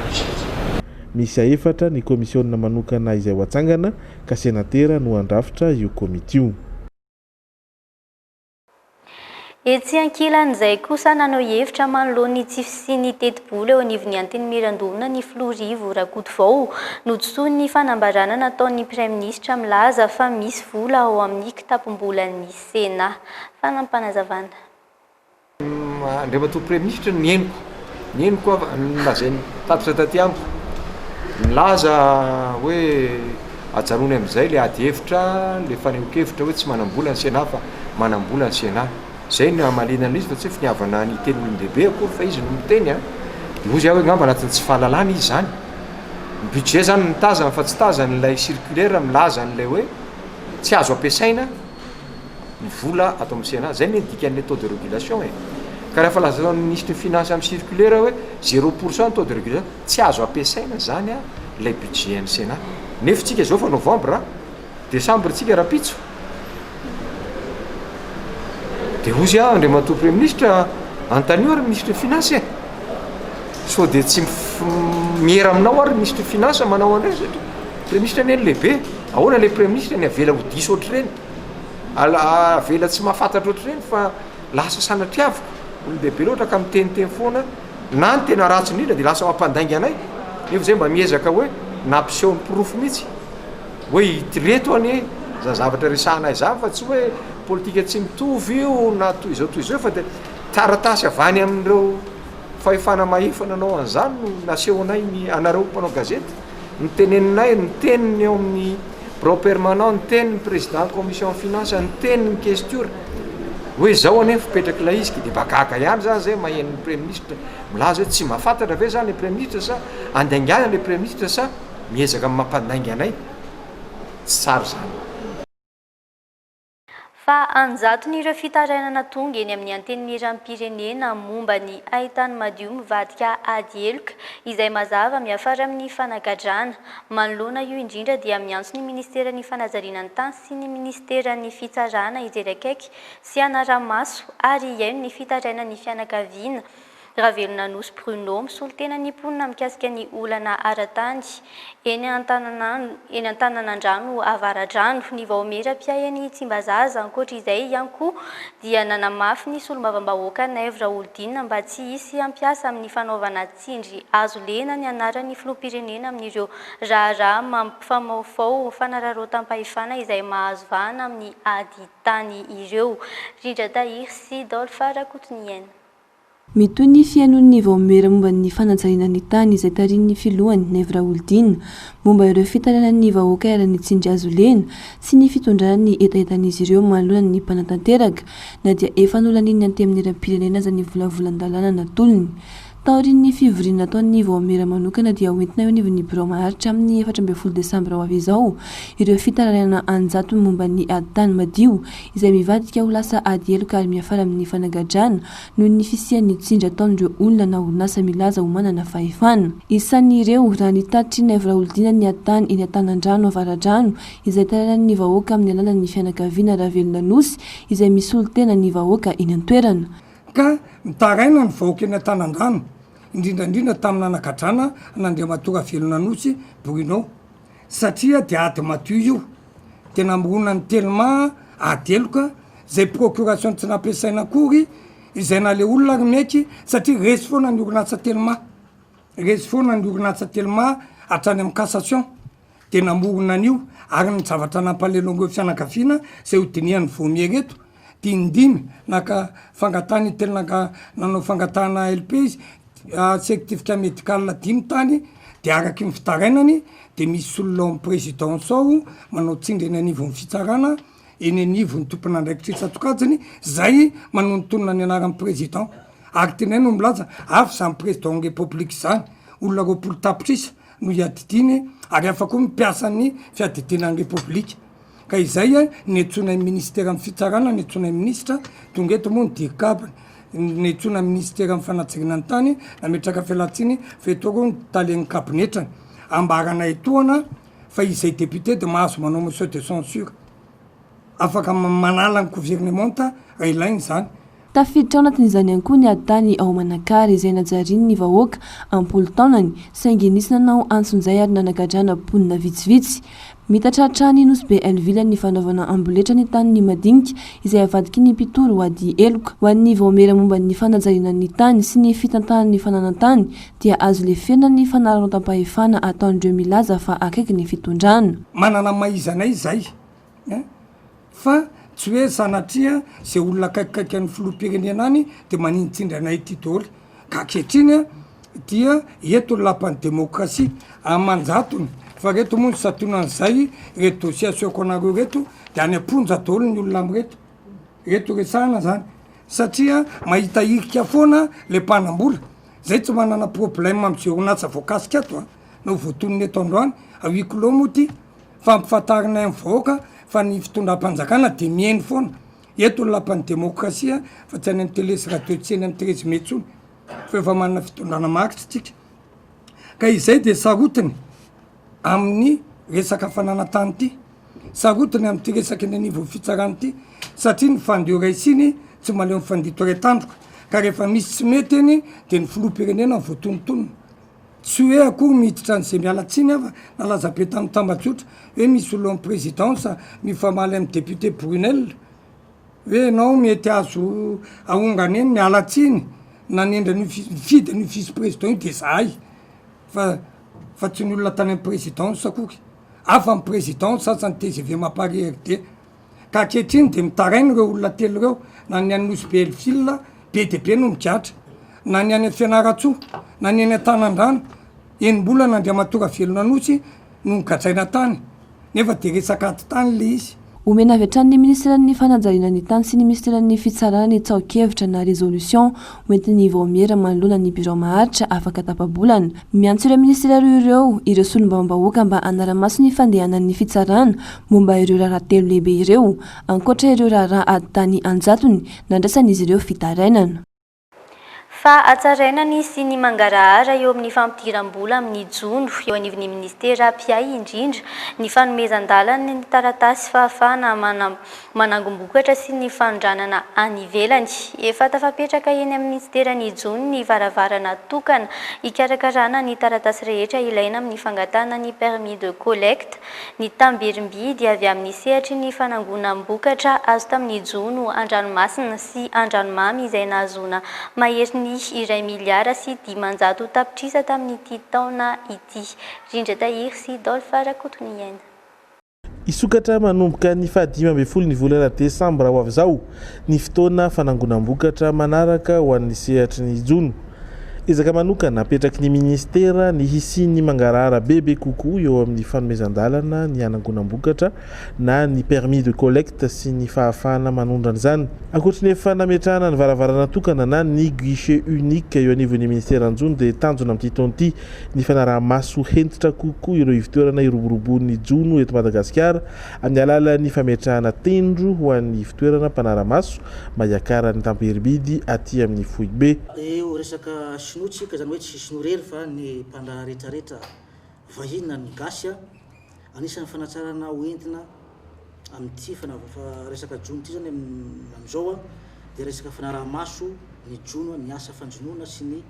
misy antsika. Miisa efatra ny komisiona manokana izay ho atsangana ka senatera no handrafitra io komity io. Etsy ankilan'izay kosa, naneho hevitra manoloana ny tsy fisian'ny tetibola eo anivon'ny Antenimierandoholona ny filoha Rivo Rakotovao. Nodisoiny ny fanambarana nataon'ny Praiminisitra milaza fa misy vola ao amin'ny kitapom-bolan'ny Sénat. Fanampinazavana. Andriamatoa Praiminisitra ny henoko, ny henoko aho fa nolazainy tatitra taty amiko, nilaza hoe ajanony amin'izay ilay ady hevitra, ilay fanehoan-kevitra hoe tsy manam-bola ny Sénat fa manam-bola ny Sénat. Izay no hamaliana an'izy fa tsy hoe finiavana ny hiteny olon-dehibe akory fa izy no miteny an! Dia hozy aho hoe angamba anatin'ny tsy fahalalana izy izany. Ny budget izany no tazany fa tsy tazany ilay circulaire milaza an'ilay hoe tsy azo ampiasaina ny vola ato amin'ny Sénat. Izay anie ny dikan'ilay taux de régulation e! Ka rehefa lazain'ny minisitry ny finance amin'ny circulaire hoe zéro pour cent ny taux de régulation, tsy azo ampiasaina izany ilay budget an'ny Sénat. Nefa tsika izao efa novembre an! Décembre tsika rahampitso. Dia hozy aho Andriamatoa Praiminisitra, anontanio ary Minisitry ny Finance e! Sao dia tsy miera aminao ary Minisitry ny Finance manao an'ireny satria Praiminisitra anie no lehibe. Ahoana ilay Praiminisitra ny avela ho diso ohatr'ireny? Avela tsy mahafantatra ohatr'ireny fa lasa sanatriaviko. Olon-dehibe loatra ka miteniteny foana na ny tena ratsy indrindra dia lasa mampandainga anay. Nefa izay mba miezaka hoe nampiseho ny porofo mihitsy. Hoe ireto anie zany zavatra resahanay zany fa tsy hoe politika tsy mitovy io na toy izao toy izao fa dia taratasy avy any amin'ireo fahefana mahefa nanao an'izany no nasehonay ny anareo mpanao gazety, noteneninay, niteny ny eo amin'ny birao permanent, niteny ny président commission finance, niteny ny kestiora hoe izao anie ny fipetrak'ilay izy ka dia mba gaga ihany zany zay maheno ny praiminisitra milaza hoe tsy mahafantatra ve zany ilay praiminisitra sa andaingana ilay praiminisitra sa Miezaka mampandainga anay, tsy tsara izany. Fa an-jatony ireo fitarainana tonga eny amin'ny Antenimierampirenena momba ny haitany madio mivadika ady heloka izay mazava miafara amin'ny fanagadrana. Manoloana io indrindra dia miantso ny Minisiteran'ny Fanajariana ny tany sy ny Minisiteran'ny Fitsarana hijery akaiky sy hanara-maso ary hihaino ny fitarainan'ny fianakaviana Ravelonanosy Bruno, misolo tena ny mponina mikasika ny olana ara-tany eny eny Antananandrano Avaradrano. Ny vaomiera mpiahy eny Tsimbazaza. Ankoatra izay ihany koa dia nanamafy ny solombavambahoaka Naivo Raholdina mba tsy hisy hampiasa amin'ny fanaovana tsindry hazo lena ny anaran'ny filoham-pirenena amin'ireo raharaha mampifamaofao fanararaotam-pahefana izay mahazo vahana amin'ny ady tany ireo. Rindra Tahiry sy Dolph Rakotoniaina. Mitohy ny fihainoan'ny vaomiera momba ny fanajariana ny tany izay tarihin'ny filohany, Naivo Raholdina, momba ireo fitarainan'ny vahoaka iharan'ny tsindry hazo lena sy ny fitondrana ny hetahetan'izy ireo manoloana ny mpanatanteraka na dia efa nolanian'ny Antenimierampirenena aza ny volavolan-dalàna natolony. Taorian'ny fivoriana nataon'ny vaomiera manokana dia hoentina eo anivon'ny birao maharitra amin'ny 14 desambra ho avy izao ireo fitarainana an-jatony momba ny ady tany madio izay mivadika ho lasa ady heloka ary miafara amin'ny fanagadrana noho ny fisian'ny tsindry ataon'ireo olona na orinasa milaza ho manana fahefana. Isan'ireo, raha ny tatitry Naivo Raholdina ny ady tany eny Antanandrano Avaradrano izay tarainan'ny vahoaka amin'ny alalan'ny fianakaviana Ravelonanosy izay misolo tena ny vahoaka eny an-toerana. Ka mitaraina ny vahoaka eny Antanandrano, indrindra indrindra tamin'ny nanagadrana an'Andriamatoa Ravelonanosy Bruno. Satria dia ady madio io, dia namorona ny Telma ady heloka, izay procuration tsy nampiasaina akory, izay na le olona ary mieky, satria resy foana ny orinasa Telma, resy foana ny orinasa Telma hatrany amin'ny cassation, dia namorona an'io, ary ny zavatra nampalahelo an'ireo fianakaviana izay ho dinihan'ny vaomiera eto, dia indimy naka fangatahana i Telma ka nanao fangatahana ALP izy, certificat médical dimy tany dia araky ny fitarainany dia misy olona ao amin'ny présidence ao manao tsindry eny anivon'ny fitsarana eny anivon'ny tompon'andraikitra isan-tsokajiny zay manonontonona ny anaran'ny président ary tena no milaza avy izany président ny république izany olona 20 tapitrisa no iadidiany ary hafa koa ny mpiasan'ny fiadidiana ny république Ka izay a, niantsoana ny ministeran'ny fitsarana, niantsoana ny minisitra, tonga eto moa ny dircab, niantsoana ny ministeran'ny fanajariana ny tany, nametraka fialantsiny fa eto koa ny talen'ny kabinetrany. Ambaranay etoana fa izay député dia mahazo manao motion de censure. Afaka manala ny governemanta raha ilaina izany. Tafiditra ao anatin'izany ihany koa ny ady tany ao Manakara izay najarian'ny vahoaka am-polo taonany saingy nisy nanao antsonjay ary nanagadrana mponina vitsivitsy. Mitatra hatrany Nosy Be Hell-Ville ny fanaovana amboletra ny tanin'ny madinika izay avadiky ny mpitory ho ady heloka. Ho an'ny vaomiera momba ny fanajariana ny tany sy ny fitantanana ny fananan-tany dia azo leferina ny fanararaotam-pahefana ataon'ireo milaza fa akaiky ny fitondrana. Manana ny maha izy anay izay. Ein! Fa tsy hoe sanatria zay olona akaikikaiky an'ny filoham-pirenena any de manintsindry anay ity daholo. Ka ankehitriny an, dia eto ny lapan'ny demokrasia aman-jatony, fa reto moa ny santionan'izay, reto dossier asehoko anareo reto de any am-ponja daholo ny olona amin'ireto, reto resahana zany. Satria mahita hirika foana le mpanambola. Zay tsy manana problème am ze orinasa voakasika ato a, na ho voatonona eto androany, à huis clos moa ty, fa ampifantarinay am vahoaka fa ny fitondram-panjakana de mihaino foana. Eto ny lapan'ny demokrasia fa tsy any am télé sy radio tsy eny am 13 mai tsony fa efa manana fitondrana maharitra tsika. Ka izay de sarotiny amin'ny resaka fananan-tany ity, sarotiny amin'ity resaka eny anivon'ny fitsarana ity satria ny fandio raisiny tsy mahaleo ny fandito iray tandroka ka rehefa misy tsy mety eny de ny filoham-pirenena no voatonontonona. Tsy hoe akory miditra an'izay miala tsiny aho fa nalaza be tamin'ny tambajotra hoe misy olona ao amin'ny présidence mifamaly amin'ny député Brunelle hoe ianao mety azo ahongana eny, miala tsiny nanendry an'io nifidy an'io vice président io de zahay. Fa fa tsy ny olona tany am présidence akory. Hafa ny présidence asa ny tgv mapar IRD. Ka ankehitriny dia mitaraina ireo olona telo ireo, na ny any Nosy Be Hellville be dia be no migadra, na ny any Fianarantsoa, na ny any Antanandrano. Enim-bolana Andriamatoa Ravelonanosy no nogadraina tany. Nefa dia resaka ady tany ilay izy. Omena avy hatrany ny minisiteran'ny Fanajariana ny tany sy ny minisiteran'ny Fitsarana ny tsaho-kevitra na résolution hoentin'ny vaomiera manoloana ny birao maharitra afaka tapa-bolana. Miantso ireo minisitera roa ireo ireo solombavambahoaka mba hanara-maso ny fandehanan'ny fitsarana momba ireo raharaha telo lehibe ireo, ankoatra ireo raharaha ady tany an-jatony nandraisan'izy ireo fitarainana. Fa hatsaraina ny sy ny mangarahara eo amin'ny fampidiram-bola amin'ny jono eo anivon'ny minisitera mpiahy indrindra ny fanomezan-dalana ny taratasy fahafahana manangom-bokatra sy ny fanondranana any ivelany. Efa tafapetraka eny amin'ny minisiteran'ny jono ny varavarana tokana hikarakarana ny taratasy rehetra ilaina amin'ny fangatahana ny permis de collecte. Ny tamberim-bidy avy amin'ny sehatry ny fanangonam-bokatra azo tamin'ny jono an-dranomasina sy an-dranomamy izay nahazoana maherin'ny iray miliara sy 500 tapitrisa tamin'ity taona ity. Rindra Tahiry sy Dolph Rakotoniaina. Hisokatra manomboka ny faha 15 ny volana desambra ho avy izao ny fotoana fanangonam-bokatra manaraka ho an'ny sehatry ny jono. Ezaka manokana apetraky ny minisitera ny hisian'ny mangarahara bebe kokoa eo amin'ny fanomezan-dalana ny hanangonam-bokatra na ny permis de collecte sy ny fahafahana manondrana izany. Ankoatry ny efa nametrahana ny varavarana tokana na ny guichet unique eo anivon'ny minisiteran'ny jono dia tanjona amin'ity taona ity ny fanaraha-maso hentitra kokoa ireo ivotoerana iroboroboan'ny jono eto Madagasikara amin'ny alalan'ny fametrahana tendro ho an'ny ivotoerana mpanara-maso mba hiakaran'ny tamperim-bidy aty amin'ny foibe. Eo resaka sinoa tsika zany hoe tsy sinoa rery fa ny mpandraharaha retraretra vahiny na ny gasy a, anisan'ny fanatsarana ho entina amin'ity fanaova resaka jono ity zany amin'izao a dia resaka fanaraha-maso ny jono ny asa fanjonoana sy ny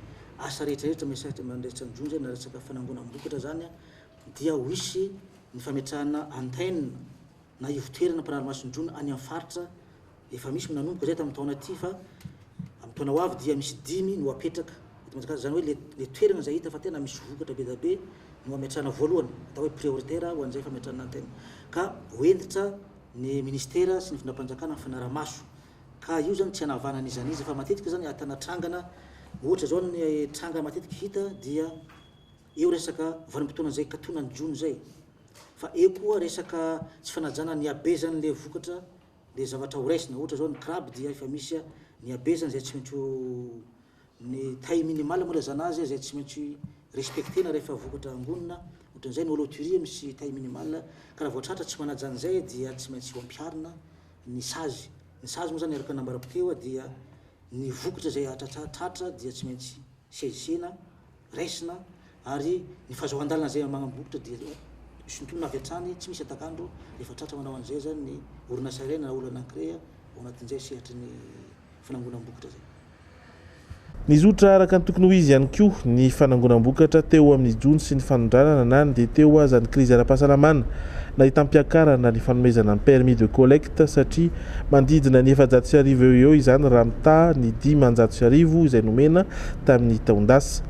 asa rehetrarehetra miasa mandritra ny jono zay na resaka fanangonam-bokatra zany a dia ho hisy ny fametrahana antenne na ivotoerana mpanara-maso ny jono any amin'ny faritra efa misy nanomboka izay tamin'ny taona ity fa amin'ny taona ho avy dia misy dimy no apetraka eto Madagasikara izany hoe le le toerana izay hita fa tena misy vokatra be dia be no ametrahana voalohany atao hoe prioritaire ho an'izay fametrahana antenne ka ho hentitra ny ministera sy ny fitondram-panjakana amin'ny fanaraha-maso Ka io zany tsy hanavahana n'iza n'iza fa matetika zany ahitana trangana ohatra zao ny tranga matetika hita dia eo resaka vanim-potoana zay katonan'ny jono zay fa eo koa resaka tsy fanajana ny habezan'le vokatra le zavatra ho raisina ohatra zao ny crabe dia efa misy ny habezany zay tsy maintsy ho ny taille minimale moa ilazana azy zay tsy maintsy respectena rehefa vokatra angonina ohatran'izay ny holothurie misy taille minimale ka raha vao tratra tsy manaja an'izay dia tsy maintsy ho ampiharina ny sazy. Ny sazy moa zany araka ny nambarako teo dia ny vokatra izay tratra dia tsy maintsy saisena, raisina ary ny fahazoan-dalana izay magnam-bokotra dia sintonina avy hatrany tsy misy atak'andro rehefa tratra manao an'izay zany ny orinasa iray na olona anankiray ao anatin'izay sehatry ny fanangonam-bokotra izay. Nizotra araka ny tokony ho izy ihany koa ny fanangonam-bokatra teo amin'ny jono sy ny fanondranana na ny dia teo aza ny krizy ara-pahasalamana. Nahitam-piakarana ny fanomezana ny permis de collecte satria manodidina ny 1400 eo ho eo izany raha mitaha ny 1500 izay nomena tamin'ny taon-dasa.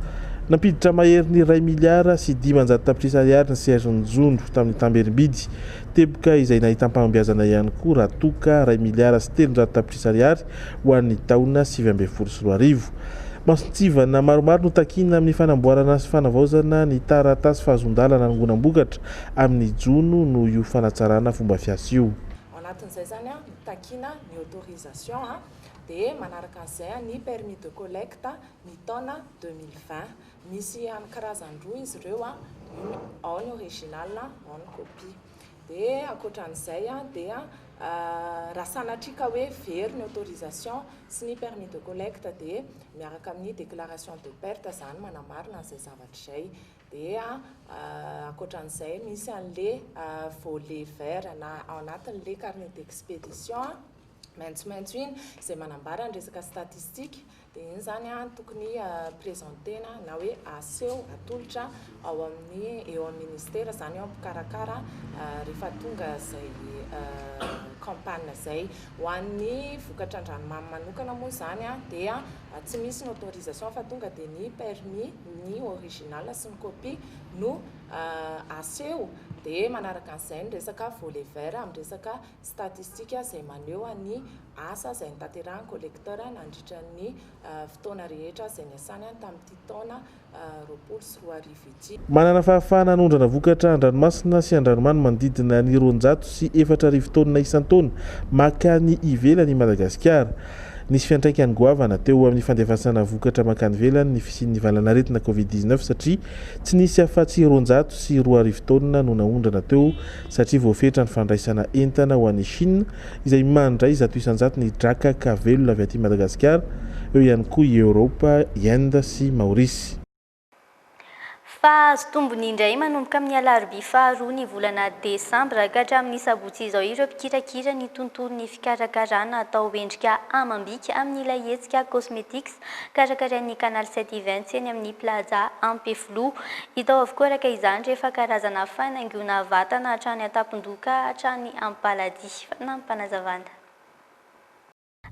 Nampiditra maherin'ny iray miliara sy 500 tapitrisa ariary ny sehatry ny jono tamin'ny tamberim-bidy. Teboka izay nahitam-pahombiazana ihany koa raha toa ka iray miliara sy 300 tapitrisa ariary ho an'ny taona 2019. Mason-tsivana maromaro no takiana amin'ny fanamboarana sy fanavaozana ny taratasy fahazoan-dalana hanangonam-bokatra amin'ny jono noho io fanatsarana fomba fiasa io. Ao anatin'izay izany takiana ny autorisation dia manaraka an'izay ny permis de collecte ny taona 2020. Misy amin'ny karazany roa izy ireo, ao ny original, ao ny copie. Dia ankoatran'izay dia raha sanatria ka hoe very ny autorisation sy ny permis de collecte dia miaraka amin'ny déclaration de perte izany manamarina an'izay zavatra izay. Dia ankoatran'izay misy an'le volet vert na ao anatin'le carnet d'expédition maitsomaitso iny izay manambara ny resaka statistique. Dia iny izany an tokony presenter-na na hoe aseho, atolotra ao amin'ny eo amin'ny ministera izany eo mpikarakara rehefa tonga izay campagne izay. Ho an'ny vokatra an-dranomamy manokana moa izany an dia tsy misy ny autorisation fa tonga dia ny permis, ny original sy ny copie no aseho. Dia manaraka an'izay ny resaka volet vert amin'ny resaka statistique izay maneho ny asa izay notanterahin'ny collecteur nandritra ny fotoana rehetra izay niasany tamin'ity taona 2020 ity. Manana fahafahana hanondrana vokatra an-dranomasina sy an-dranomamy manodidina ny 4200 taonina isan-taona mankany ivelany i Madagasikara. Nisy fiantraikany goavana teo amin'ny fandefasana vokatra mankany ivelany ny fisian'ny valanaretina Covid 19 satria tsy nisy afa-tsy 2200 taonina no naondrana teo satria voafetra ny fandraisana entana ho an'i Chine izay mandray 100% ny drakaka velona avy aty Madagasikara, eo ihany koa i Eoropa, i Inde sy Maorisy. Fa azo tombony indray manomboka amin'ny alarobia faharoa ny volana desambra ka hatramin'ny sabotsy izao ireo mpikirakira ny tontolon'ny fikarakarana atao endrika amam-bika amin'ilay hetsika Cosmetics karakarain'ny Canal 7 Events eny amin'ny Plaza Ampefiloha. Hita ao avokoa araka izany rehefa karazana fanaingoana vatana hatrany an-tampon-doha ka hatrany am-paladia. Fanampim-panazavana.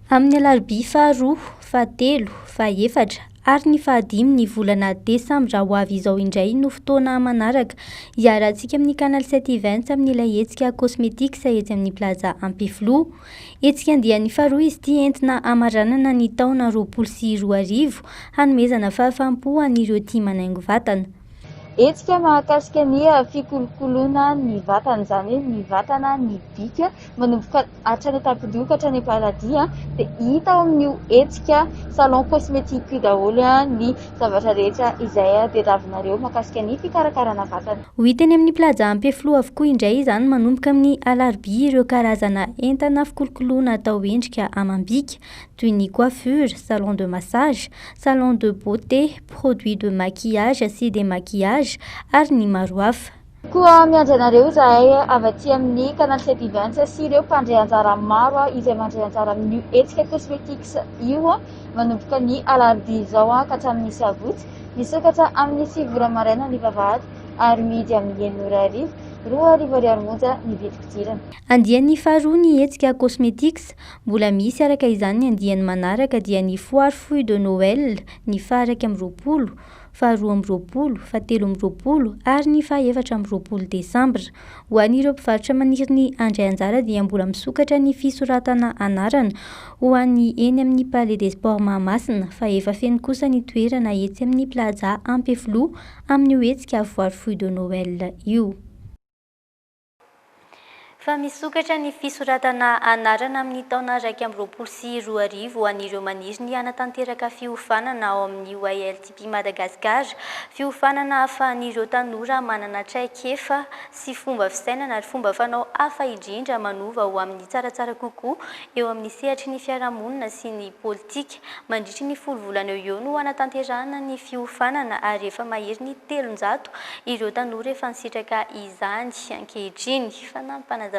Amin'ny alarobia faharoa, fahatelo, fahefatra ary ny fahadimy ny volana desambra ho avy izao indray no fotoana manaraka hiarahantsika amin'ny Canal 7 Events amin'ilay hetsika Cosmetics etsy amin'ny Plaza Ampefiloha. Hetsika andiany faharoa izy ity entina hamaranana ny taona 2020 hanomezana fahafaham-po an'ireo tia manaingo vatana. Hetsika mahakasika ny fikolokoloana ny vatana, izany hoe ny vatana, ny bika, manomboka hatrany an-tampon-doha ka hatrany am-paladia dia hita ao amin'io hetsika salon cosmétique io daholo ny zavatra rehetra izay tadiavinareo mahakasika ny fikarakarana vatana. Ho hita eny amin'ny Plaza Ampefiloha avokoa indray izany manomboka amin'ny alarobia ireo karazana entana fikolokoloana atao endrika amam-bika toy ny coiffure, salon de massage, salon de beauté, produits de maquillage sy démaquillage ary ny maro hafa. Koa miandry anareo izahay avy aty amin'ny Canal 7 Events sy ireo mpandray anjara maro izay mandray anjara amin'io hetsika Cosmetics io manomboka ny alarobia izao ka hatramin'ny sabotsy. Misokatra amin'ny sivy ora maraina ny vavahady ary mihidy amin'ny enina ora hariva. 2000 ariary monja ny vidim-pidirana. Andiany faharoa ny hetsika Cosmetics. Mbola misy araka izany ny andiany manaraka dia ny Foire Fouille de Noël ny faha 21, faha 22, faha 23 ary ny faha 24 desambra. Ho an'ireo mpivarotra maniry ny handray anjara dia mbola misokatra ny fisoratana anarana ho an'ny eny amin'ny Palais des Sports Mahamasina fa efa feno kosa ny toerana etsy amin'ny Plaza Ampefiloha amin'io hetsika Foire Fouille de Noël io. Fa misokatra ny fisoratana anarana amin'ny taona 2021 ho an'ireo maniry ny hanatanteraka fiofanana ao amin'ny YLTP Madagascar. Fiofanana ahafahan'ireo tanora manana traikefa sy fomba fisainana ary fomba fanao hafa indrindra manova ho amin'ny tsaratsara kokoa eo amin'ny sehatry ny fiarahamonina sy ny politika. Mandritry ny folo volana eo ho eo no hanatanterahana ny fiofanana ary efa mahery ny 300 ireo tanora efa nisitraka izany ankehitriny. Fanampim-panazavana.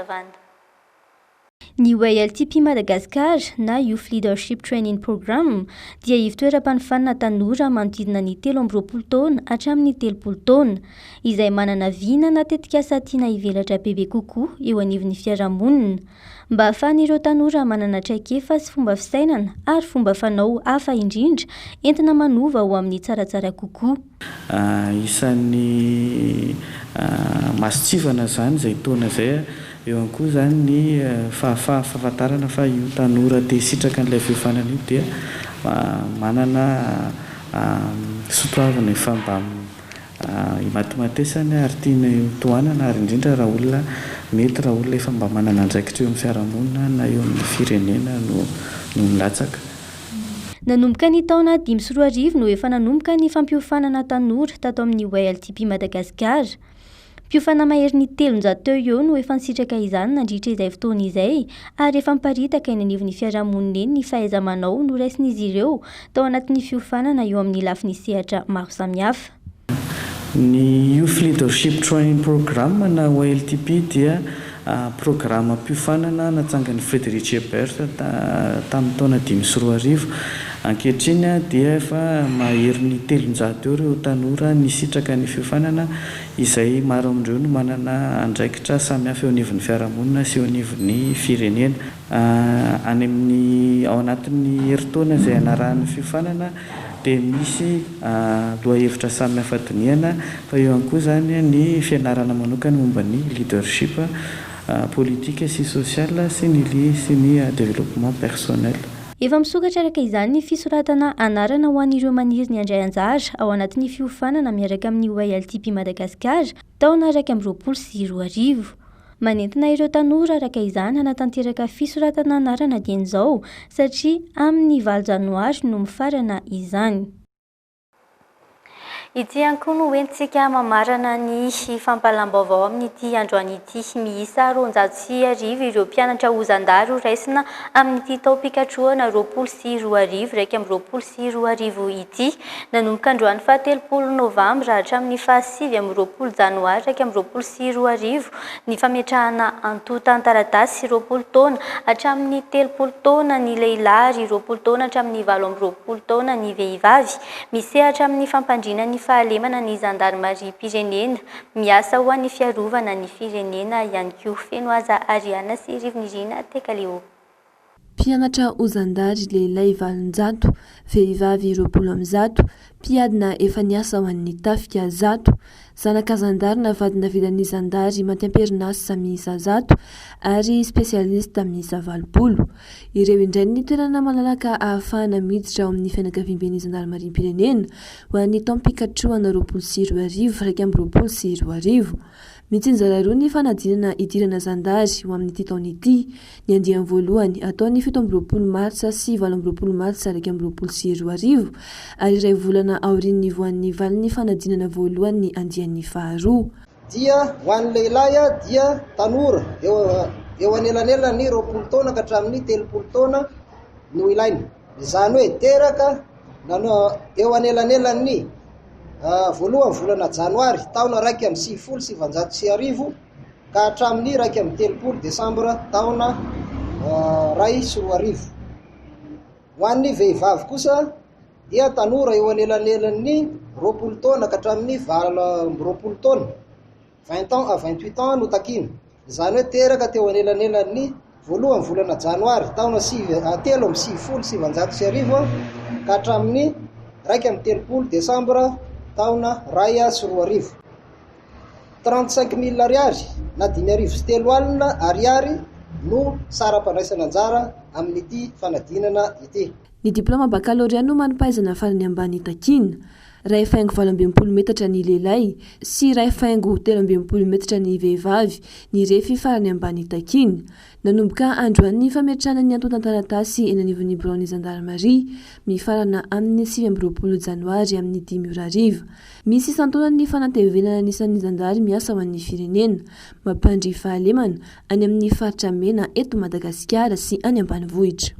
Ny YLTP Madagascar na Youth Leadership Training Program dia ivotoeram-panofanana tanora manodidina ny 23 taona hatramin'ny 30 taona, izay manana vina na tetikasa tiana hivelatra bebe kokoa eo anivon'ny fiarahamonina, mba hahafahan'ireo tanora manana traikefa sy fomba fisainana ary fomba fanao hafa indrindra entina manova ho amin'ny tsaratsara kokoa. Isan'ny mason-tsivana izany izay taona izay, eo ihany koa izany ny fahafaha fahafantarana fa io tanora te hisitraka an'ilay fiofanana io dia manana soatoavina efa mba. Imatimatesany ary tiany ho tohanana ary indrindra raha olona mety raha olona efa mba manana andraikitra eo amin'ny fiarahamonina na eo amin'ny firenena no no milatsaka. Nanomboka ny taona 2005 no efa nanomboka ny fampiofanana tanora tato amin'ny YLTP Madagascar. Mpiofana maherin'ny 300 teo ho eo no efa nisitraka izany nandritra izay fotoana izay ary efa miparitaka eny anivon'ny fiarahamonina eny ny fahaiza-manao noraisin'izy ireo tao anatin'ny fiofanana eo amin'ny lafiny sehatra maro samihafa. Ny Youth Leadership Training Program na YLTP dia programam-piofanana natsangan'i Friedrich Ebert tamin'ny taona 2005. Ankehitriny dia efa maherin'ny 300 eo ireo tanora nisitraka ny fiofanana, izay maro amin'ireo no manana andraikitra samihafa eo anivon'ny fiarahamonina sy eo anivon'ny firenena. Any amin'ny ao anatin'ny herintaona izay anarahan'ny fiofanana dia misy lohahevitra samihafa dinihana fa eo ihany koa izany ny fianarana manokana momba ny leadership politique sy social sy ny sy ny développement personnel. Efa misokatra araka izany ny fisoratana anarana ho an'ireo maniry ny handray anjara ao anatin'ny fiofanana miaraka amin'ny YLTP Madagascar taona 2021. Manentana ireo tanora araka izany hanatanteraka fisoratana anarana dieny izao satria amin'ny 8 janoary no mifarana izany. Ity ihany koa no hoentintsika mamarana ny fampahalam-baovao amin'ity androany ity. Miisa 1200 ireo mpianatra ho zandary ho raisina amin'ity taom-pikatrohana 2020 2021 ity. Nanomboka androany faha 30 novambra hatramin'ny faha 29 janoary 2021 ny fametrahana antontan-taratasy 20 taona hatramin'ny 30 taona ny lehilahy ary 20 taona hatramin'ny 28 taona ny vehivavy. Misehatra amin'ny fampandriana ny fahalemana ny zandarimariam-pirenena. Miasa ho an'ny fiarovana ny firenena ihany koa. Feno aza Ariana sy Rivonirina Tekaleo. Mpianatra ho zandary lehilahy 800, vehivavy 120, mpiadina efa niasa ho an'ny tafika 100, zanaka zandary na vady navelan'ny zandary maty am-perinasa miisa 100 ary spesialista miisa 80. Ireo indray ny toerana malalaka ahafahana miditra ao amin'ny fianakaviamben'ny zandarimariam-pirenena ho an'ny taom-pikatrohana 2020 2021. Mitsinjara roa ny fanadinana hidirana zandary ho amin'ity taona ity. Ny andiany voalohany atao ny 27 martsa sy 28 martsa 2021 ary iray volana aorian'ny nivoahan'ny valin'ny fanadinana voalohany ny andiany faharoa. Dia ho an'ny lehilahy dia tanora eo eo anelanelan'ny 20 taona ka hatramin'ny 30 taona no ilaina. Izany hoe teraka nanao eo anelanelan'ny voalohan'ny volana janoary taona 1991 ka hatramin'ny 31 desambra taona 2001. Ho an'ny vehivavy kosa dia tanora eo anelanelan'ny 20 taona ka hatramin'ny 28 taona, 20 ans à 28 ans no takiana. Izany hoe teraka teo anelanelan'ny voalohan'ny volana janoary taona sivy 1993 ka hatramin'ny 31 desambra taona 2001. 35 mille ariary na 350 ariary no saram-pandraisana anjara amin'ity fanadinana ity. Ny diplaoma bakalorea no mari-pahaizana farany ambany takiana. Iray faingo 68 metatra ny lehilahy sy iray faingo 63 metatra ny vehivavy ny refy farany ambany takiana. Nanomboka androany ny fametrahana ny antontan-taratasy eny anivon'ny biraon'ny zandarimaria, mifarana amin'ny 29 janoary amin'ny dimy ora hariva. Misy isan-taona ny fanantevenana ny isan'ny zandary miasa ho an'ny firenena. Mampandry fahalemana any amin'ny faritra mena eto Madagasikara sy any ambanivohitra.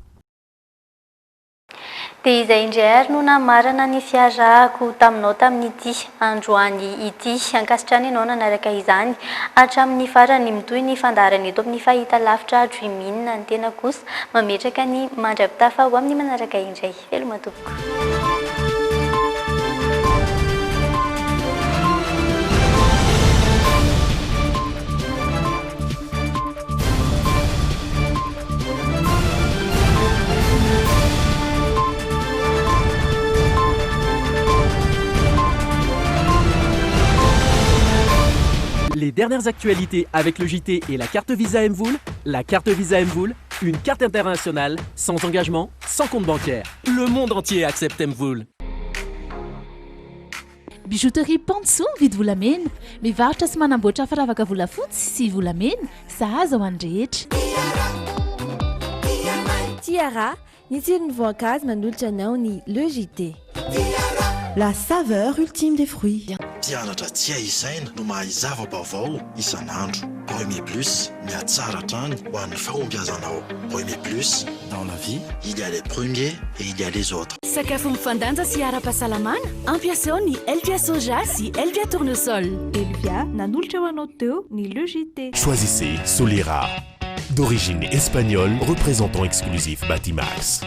Dia izay indray ary no namarana ny fiarahako taminao tamin'ity androany ity. Ankasitrahana ianao nanaraka izany hatramin'ny farany. Mitohy ny fandaharana eto amin'ny fahitalavitra Dream In. Ny tena kosa mametraka ny mandra-pitafa ho amin'ny manaraka indray. Veloma tompoko. Les dernières actualités avec le JT et la carte Visa MVool. La carte Visa MVool, une carte internationale, sans engagement, sans compte bancaire. Le monde entier accepte MVool. Bijouterie Pantsoa mividy volamena, mivarotra sy manamboatra firavaka volafotsy sy volamena sahaza ho an'ny rehetra. Tiara, ny tsiron'ny voankazo manolotra anao ny Le JT. La saveur ultime des fruits. Mpianatra tsy hay isaina no mahay zava-baovao isan'andro. Premier Plus, mihatsara hatrany ho an'ny fahombiazanao. Premier Plus, dans la vie, il y a les premiers et il y a les autres. Sakafo mifandanja sy ara-pahasalamana, ampiasao ny Elvia Soja sy Elvia Tournesol. Elvia, nanolotra ho anao teo ny Le JT. Choisissez Solera, d'origine espagnole, représentant exclusif Batimax.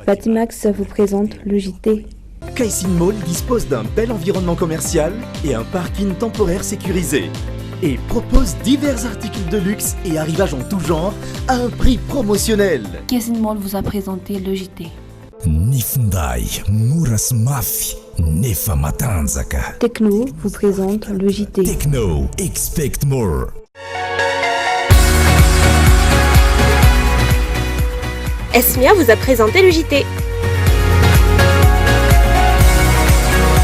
Batimax vous présente le JT. Kaisin Mall dispose d'un bel environnement commercial et un parking temporaire sécurisé. Et propose divers articles de luxe et arrivages en tout genre à un prix promotionnel. Kaisin Mall vous a présenté le JT. Ny finday mora sy mafy nefa matanjaka. Tecno vous présente le JT. Tecno, expect more. Esmia vous a présenté le JT.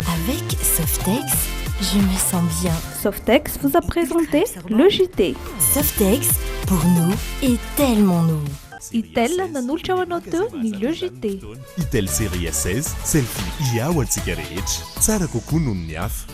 Avec Softex, je me sens bien. Softex vous a présenté le JT. Softex, pour nous et tellement nous. Itel nanolotra ho anao teo ny Le JT. Itel série S16, selfie IA ho antsika rehetra. Tsara kokoa noho ny hafa.